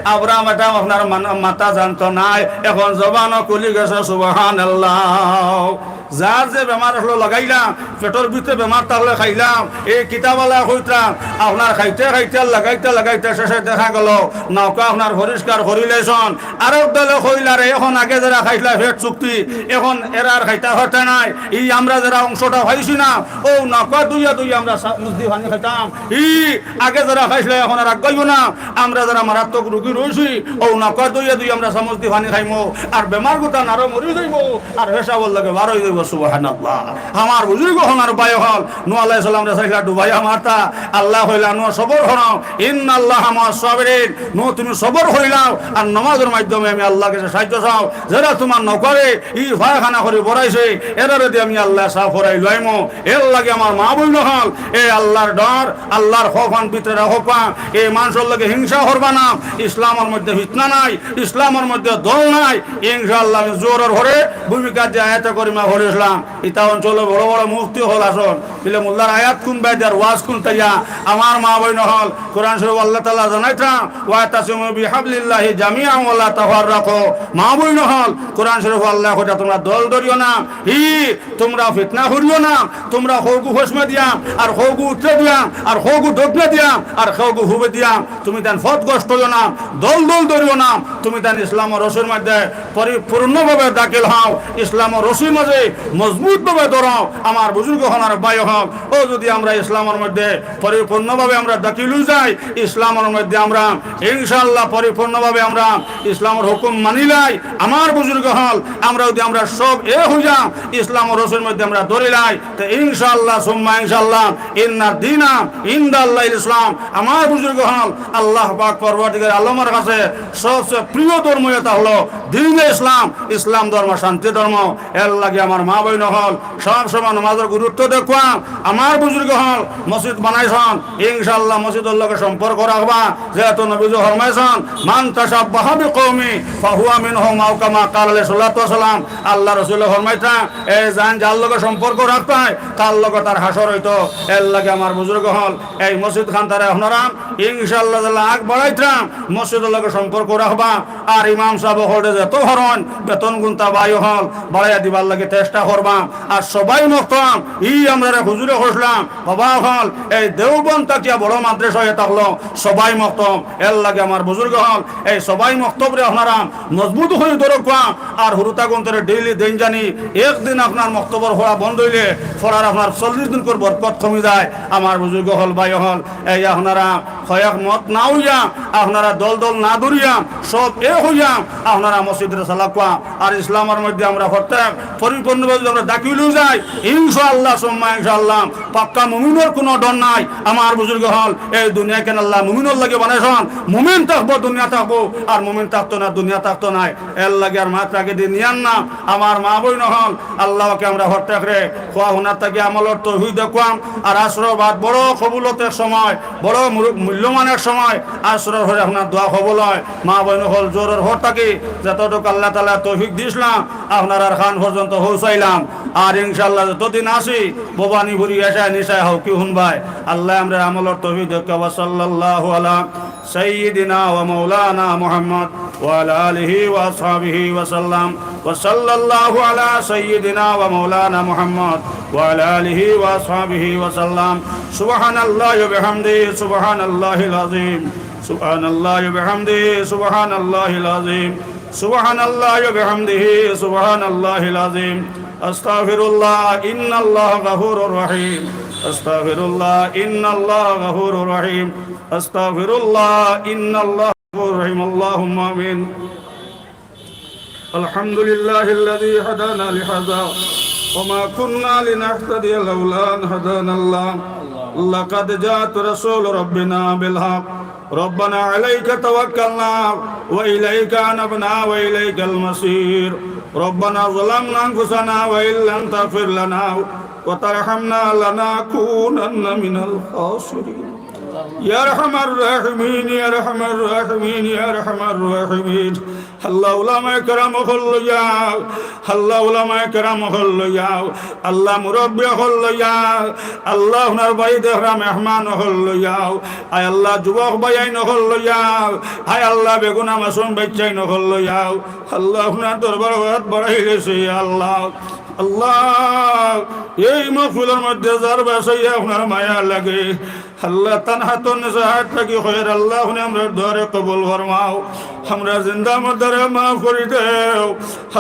আব্রাহাম এটা আপনার মান-, মাথা জানতো নায়, এখন জবানও খুলি গেছে, সুবহানাল্লাহ। যার যে বেমার আছলো লাগাইলাম, পেটর ভিতরে বেমার থাকলে খাইলাম, এই কিতাবআলায় কইতরা, আপনার খাইতে খাইতে আর লাগাইতে লাগাইতে শেষে দেখা গেলো নৌকা আপনার পরিষ্কার করিলাইছইন। আরক দলে কইলা রে, এখন আগে যেরা খাইছলা পেট চুক্তি, এখন এরা আর খাইতা পারতা নায়। ই আমরা যেরা অংশটা পাইছি না, অউ নৌকা ধুইয়া ধুইয়া আমরা চামুচ দি পানি খাইতাম। ই আগে যেরা খাইছলা, এখন আর আগাইও না। আমরা যেরা মারাত্মক রুগী রইছি, অউ নৌকা ধুইয়া ধুইয়া আমরা চামুচ দি পানি খাইমু। আর বেমার গুতা নারো মরি যাইবো, আর পেশাবর লগে বার অই যাইবো। সুবহানাল্লাহ। আমার বুজুর্গ অকল আর ভাই অকল, নূহ আলাইহিস সালামরে চাইছলা ডুবাইয়া মারতা, আল্লায় কইলা, "নূহ, সবর করো, ইন্নাল্লাহা মাআস সাবিরিন।" নূহ, তুমি সবর করিলাও, আর নমাজর মাধ্যমে আমি আল্লার গেছে সাহায্য চাও। যেরা তুমার নৌকারে ই পায়খানা করি ভরাইছে, এরারে দি আমি আল্লায় সাফ করাইলাইমু। এর লাগি আমার মা বইন অকল, এ আল্লার ডর, আল্লার খৌফ আন ভিতরে রাখউক্কা। এ মানষর লগে হিংসা করবা না। ইসলামর মধ্যে ফিতনা নাই, ইসলামর মধ্যে দল নাই। ইনশাআল্লাহ আমি জোহরর পরে ভূমিকা যে আয়াতে করিমা পড়ছিলাম, ইতা অঞ্চলো বড় বড় মুফতি অকল আছইন, বিলে মোল্লার আয়াত কুনবায় দেয়ার, ওয়াজ কুনতা ইয়া। আমার মা বইন অকল, কোরআন শরীফ আল্লাহ তাআলা জানাইতরা, "ওয়াতাসিমু বিহাবলিল্লাহি জামিআন ওয়ালা তাফাররাকু।" মা বইন অকল, কোরআন শরীফ আল্লায় কইতরা, "তুমরা দল ধরিও না, ই তুমরা ফিতনা করিও না, তুমরা কওগু পশ্চিমে দিয়া, আর কওগু উত্তরে দিয়া, আর কওগু দক্ষিণে দিয়া, আর কওগু পূবে দিয়া, তুমি তান পথভ্রষ্ট অইও না, দল দল ধরিও না, তুমি তান ইসলামর রশির মধ্যে পরিপূর্ণভাবে দাখিল অও, ইসলামর রশির মাঝে মজবুতভাবে ধরো।" আমার বুজুর্গ অকল আর ভাই অকল, অউ যুদি আমরা ইসলামর মধ্যে পরিপূর্ণভাবে আমরা দাখিল অই যাই, ইসলামর মধ্যে আমরা ইনশাআল্লাহ পরিপূর্ণভাবে আমরা ইসলামর হুকুম মানিলাই, আমার বুজুর্গ অকল, আমরা যুদি আমরা সব এক অইয়া ইসলামর রশির মধ্যে আমরা ধরিলাই, তে ইনশাআল্লাহ সুম্মা ইনশাআল্লাহ, ইন্নাদ দীনা ইনদাল্লাহিল ইসলাম। আমার বুজুর্গ অকল, আল্লাহ পাক পরওয়ারদিগার আলমর কাছে সবচেয়ে প্রিয় ধর্ম ইটা অইলো দ্বীনে ইসলাম, ইসলাম ধর্ম শান্তি ধর্ম। এর লাগি আমার মা বইন অকল, সব সময় নমাজর গুরুত্ব দেখবা। আমার বুজুর্গ অকল মসজিদ বানাইছইন, ইনশাআল্লাহ মসজিদর লগে সম্পর্ক রাখবা। যেহেতু নবীজি ফরমাইছইন, "মান তাশাব্বাহা বিকাওমিন ফাহুয়া মিনহুম", আও কামা ক্বালা আলাইহিস সালাতু ওয়াস সালাম। আল্লার রসুলে ফরমাইতরা, এ যান যার লগে সম্পর্ক রাখতায়, তার লগে তার হাশর অইতো। এর লাগি আমার বুজুর্গ অকল, এই মসজিদ খানতারে আপনারা ইনশাআল্লাহ তাআলা আগ বাড়াইতরা, মসজিদর লগে সম্পর্ক রাখবা। আর ইমাম সাব অকলরে যত পারইন বেতন গুনতা ভাই অকল বাড়াইয়া দিবার লাগি চেষ্টা করবা। আর সবাই মখতাম, ই আমরারে হুজুরে কইছলা, বাবা অকল, এই দেওবন্দ থাকিয়া বড় মাদ্রাসা অইয়া থাকলো, সবাই মখতাম। এর লাগি আমার বুজুর্গ অকল, এই সবাই মখতাবরে আপনারা মজবুত করি ধরউক্কা। আর হুরুতা গুনতরে ডেইলি দেইন জানি, একদিন আপনার মখতাবর পড়া বন্ধ অইলে পড়ার আপনার চল্লিশ দিন করি বরকত কমি যায়। আমার বুজুর্গ অকল, ভাই অকল, এই আপনারা কয়েক মত না অইয়া, আপনারা দল দল না ধরিয়া, সব এক অইয়া আপনারা মসজিদরে চালাউক্কা। আর ইসলামর মধ্যে আমরা প্রত্যেক পরিপূর্ণভাবে যদি আমরা দাখিল অই যাই, ইনশাআল্লাহ সুম্মা ইনশাআল্লাহ, পাক্কা মুমিনর কুনু ডর নাই। আমার বুজুর্গ অকল, এই দুনিয়া কেন আল্লায় মুমিনর লাগি বানাইছইন? মুমিন থাকবো, দুনিয়া থাকবো, আর মুমিন থাকতো না, দুনিয়া থাকতো নায়। এর লাগি আর মাত রাখি দি নিয়ার না। আমার মা বইন অকল, আল্লাহ পাকে আমরা প্রত্যেকরে কওয়া হুনার থাকি আমলর তৌফিক দেউক্কা। আর আসরর বাদ বড় কবুলতর সময়, বড় মুরু-, মূল্যবান এক সময়, আসরর পরে আপনার দোয়া কবুল অয়। মা বইন অকল, জোহরর পর থাকি যতটুক আল্লাহ তাআলায় তৌফিক দিছলা, আপনারার কান পর্যন্ত পৌঁছাইলাম। আর ইনশাআল্লাহ যতদিন আছি, ভবানীপুরি এশায় নিশায় হউকি হুনবায়। আল্লায় আমরারে আমলর তৌফিক দেউক্কা। ওয়া সাল্লাল্লাহু আলা سيدنا ومولانا محمد وعلى آله وأصحابه وسلم، وصلى الله على سيدنا ومولانا محمد وعلى آله وأصحابه وسلم. سبحان الله وبحمده، سبحان الله العظيم. سبحان الله وبحمده، سبحان الله العظيم. سبحان الله وبحمده، سبحان الله العظيم. أستغفر الله، إن الله غفور رحيم. أستغفر الله، إن الله غفور رحيم. أستغفر الله، إن الله غفور رحيم. اللهم آمين. الحمد لله الذي هدانا لهذا وما كنا لنهتدي لولا أن هدانا الله. لقد جاءت رسل ربنا بالحق. ربنا عليك توكلنا وإليك أنبنا وإليك المصير. ربنا ظلمنا أنفسنا وإن لم تغفر لنا وترحمنا لنكونن من الخاسرين. يا أرحم الراحمين، يا أرحم الراحمين، يا أرحم الراحمين. আল্লাহ, উলামায়ে কেরাম অকল লইয়া, আল্লাহ, উলামায়ে কেরাম অকল লইয়া, আল্লাহ, মুরব্বি অকল লইয়া, আল্লাহ, আপনার বাড়িত দেখরা মেহমান অকল লইয়া, আয় আল্লাহ, যুবক ভাইয়াইন অকল লইয়া, আয় আল্লাহ, বেগুনা মাসুম বাইচ্চাইন অকল লইয়া, আল্লাহ, আপনার দরবার হাত বাড়াই গেছে, আল্লাহ, আল্লাহ, এই মাহফিলর মধ্যে যার বাসায় আপনার মায়া লাগে, আল্লাহ, তান হাতর নিচে হাত রাখি কইয়ার, আল্লাহ, আপনে আমরার দোয়ারে কবুল ফরমাও। আমরার জিন্দা মুর্দারে মাফ করি দেও।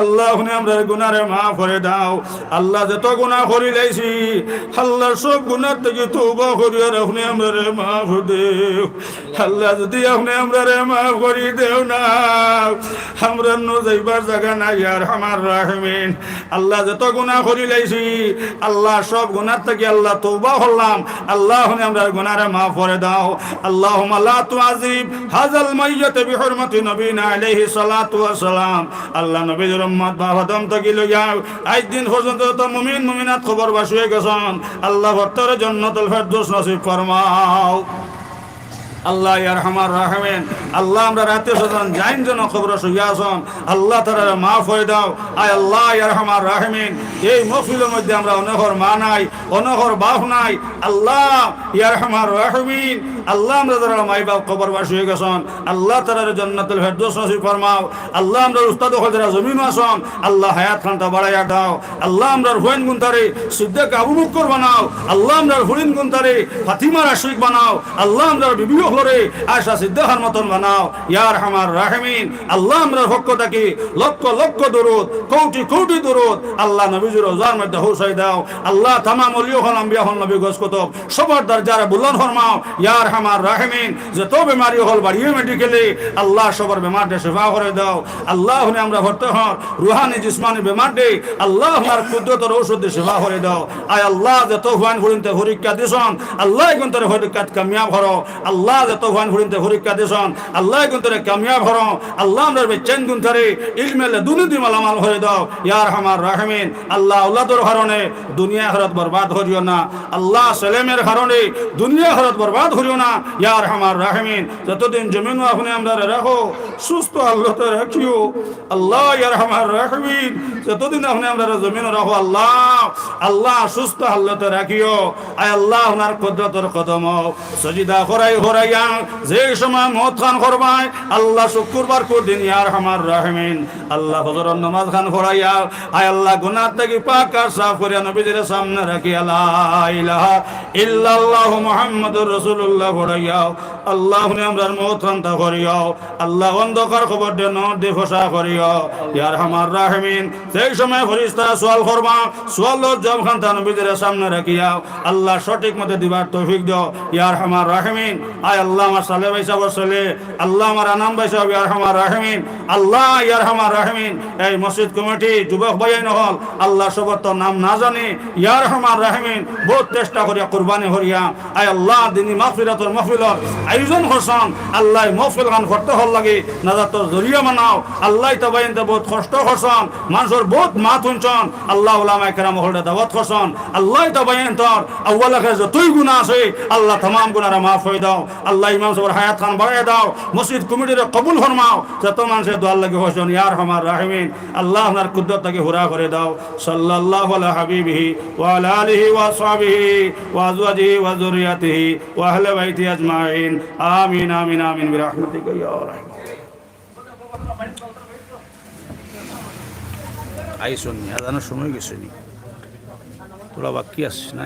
আল্লাহ, আপনে আমরার গুনারে মাফ করি দেও। আল্লাহ, যত গুনা করি লাইছি, আল্লাহ, সব গুনার থাকি তওবা করিয়ার আপনে আমরারে মাফ দেও। আল্লাহ, যদি আপনে আমরারে মাফ করি দেও না, আমরার নু যাইবার জাগা নাই, ইয়া আরহামার রাহিমিন। আল্লাহ, যত গুনা করি লাইছি, আল্লাহ, সব গুনার থাকি, আল্লাহ, তওবা করলাম। আল্লাহ, আপনে আমরার গুনারে মাফ করি দেও। اللهم لا تعذب هذا الميت بحرمة نبينا عليه الصلاة والسلام. আল্লাহ, নবীজির উম্মত বাপ আদম থাকি লইয়া আইজ দিন পর্যন্ত যত মুমিন মুমিনাত কবরবাসী অই গেছইন, আল্লাহ, প্রত্যেকরে জান্নাতুল ফেরদৌস নসিব ফরমাও। আল্লাহ, ইয়া আরহামার রাহিমিন, আল্লাহ, আমরার আত্মীয় স্বজন যেইন যেন কবরো শুইয়া আছইন, আল্লাহ, তারারে মাফ করি দেও। আয় আল্লাহ, ইয়া আরহামার রাহিমিন, এই মাহফিলর মধ্যে আমরার অনেকর মা নাই, অনেকর বাপ নাই। আল্লাহ, ইয়া আরহামার রাহিমিন, আল্লাহ, আমরার যারার মাই বাপ কবরবাসী অই গেছইন, আল্লাহ, তারারে জান্নাতুল ফেরদৌস নসিব ফরমাও। আল্লাহ, আমরার উস্তাদ অকল যারা জমিনো আছইন, আল্লাহ, হায়াত খানটা বাড়াইয়া দেও। আল্লাহ, আমরার ফুয়াইন গুনতারে সিদ্দিক আবু বকর বানাও। আল্লাহ, আমরার ফুড়িন গুনতারে ফাতিমার আশিক বানাও। আল্লাহ, আমরার বিবি অকলরে আয়েশা সিদ্দিকার মতন বানাও। ইয়া আরহামার রাহিমিন, আল্লাহ, আমরার পক্ষ থাকি লক্ষ লক্ষ দুরুদ, কোটি কোটি দুরুদ আল্লাহ নবীজির রওজার মধ্যে পৌঁছাই দেও। আল্লাহ, তামাম অলি অকল, আম্বিয়া অকল, নবী, গউস কুতুব, সবর দরজারে বুলন্দ ফরমাও। ইয়া আরহামার রাহিমিন, যত বেমারি অকল বাড়িয়ে মেডিকেলে, আল্লাহ, সবর বেমাররে শিফা করি দেও। আল্লাহ, আপনে আমরার প্রত্যেকর রুহানি জিসমানি বেমাররে, আল্লাহ, আপনার কুদরতর ঔষধে শিফা করি দেও। আয় আল্লাহ, যত ফুয়াইন ফুড়িন্তে পরীক্ষা দিছইন, আল্লাহ, এগুনতরে পরীক্ষাত কামিয়াব করো। আল্লাহ, যত ফুয়াইন ফুড়িন্তে পরীক্ষা দিছইন, আল্লাহ, এগুনতরে কামিয়াব করো। আল্লাহ, আমরার বাইচ্চাইন গুনতারে ইলমে লাদুনিদি মালামাল করি দেও। ইয়া আরহামার রাহিমিন, আল্লাহ, আওলাদর কারণে দুনিয়া আখিরাত বরবাদ করিও না। আল্লাহ, ছেলে মেয়ের কারণে দুনিয়া আখিরাত বরবাদ করিও না। ইয়া আরহামার রাহিমিন, যতদিন জমিনো আপনে আমরারে রাখো, সুস্থ হালতে রাখিও। আল্লাহ, ইয়া আরহামার রাহিমিন, যতদিন আপনে আমরারে জমিনো রাখো, আল্লাহ, আল্লাহ, সুস্থ হালতে রাখিও। আয় আল্লাহ, আপনার কুদরতর কদমো সজিদা করাই করাই যেই সময় মউত খান করবায়, আল্লাহ শুক্রবার কর দিন, ইয়া আরহামার রাহিমিন, আল্লাহ ফজরর নামাজ খান পড়াইয়া, আয় আল্লাহ গুনাহ থাকি পাক আর সাফ করিয়া নবীজির সামনে রাখিয়া লা ইলাহা ইল্লাল্লাহু মুহাম্মাদুর রাসূলুল্লাহ পড়াইয়া, আল্লাহ হুনে আমরার মউত খান তা করিও, আল্লাহ অন্ধকার কবর দে নূর দি ফসা করিও, ইয়া আরহামার রাহিমিন। যেই সময় ফিরিস্তা সওয়াল করবা, সওয়ালর জবাব খান তা নবীজির সামনে রাখিয়া, আল্লাহ সঠিক মতে দিবার তৌফিক দেও, ইয়া আরহামার রাহিমিন। আয় আল্লাহ আমার সালে ভাই সাহেবর ছেলে, আল্লাহ আমার আনাম ভাই সাহেব, ইয়া আরহামার রাহিমিন। আল্লাহ ইয়া আরহামার রাহিমিন, এই মসজিদ কমিটি, যুবক ভাইয়াইন অকল, আল্লাহ সবর তো নাম না জানি, ইয়া আরহামার রাহিমিন, বহুত চেষ্টা করিয়া কুরবানি করিয়া, আয় আল্লাহ দিনি মাগফিরাতর মাহফিলর আয়োজন করছন, আল্লাহ মাহফিল খান করতে হল লাগি নাজাতর জরিয়া বানাও, আল্লাহ ইতা ভাইয়াইন্তে বহুত কষ্ট করছন, মানষর বহুত মাত হুনছন, আল্লাহ উলামায়ে কেরাম অকলরে দাওয়াত করছন, আল্লাহ ইতা ভাইয়াইন্তর আউয়াল আখের যতই গুনাহ আছে, আল্লাহ তামাম গুনারে মাফ করি দাও। আল্লাহ ইমাম সাহেবর হায়াত খান বাড়াইয়া দাও, মসজিদ কমিটিরে কবুল ফরমাও, যত মানষে দোয়ার লাগি করছন, ইয়া আরহামার রাহিমিন, আল্লাহ আপনার কুদরত থাকি পুরা করি দাও। সাল্লাল্লাহু আলা হাবিবিহি ওয়া আলা আলিহি ওয়া আসহাবিহি ওয়া আজওয়াজিহি ওয়া যুররিয়াতিহি ওয়া আহলি বাইতিহি আজমাইন। আমিন, আমিন, আমিন, বিরাহমাতিকা ইয়া আরহামার রাহিমিন। আইসনি, আজানর সময় গেছে নি? তোরা বাকি আছিস না?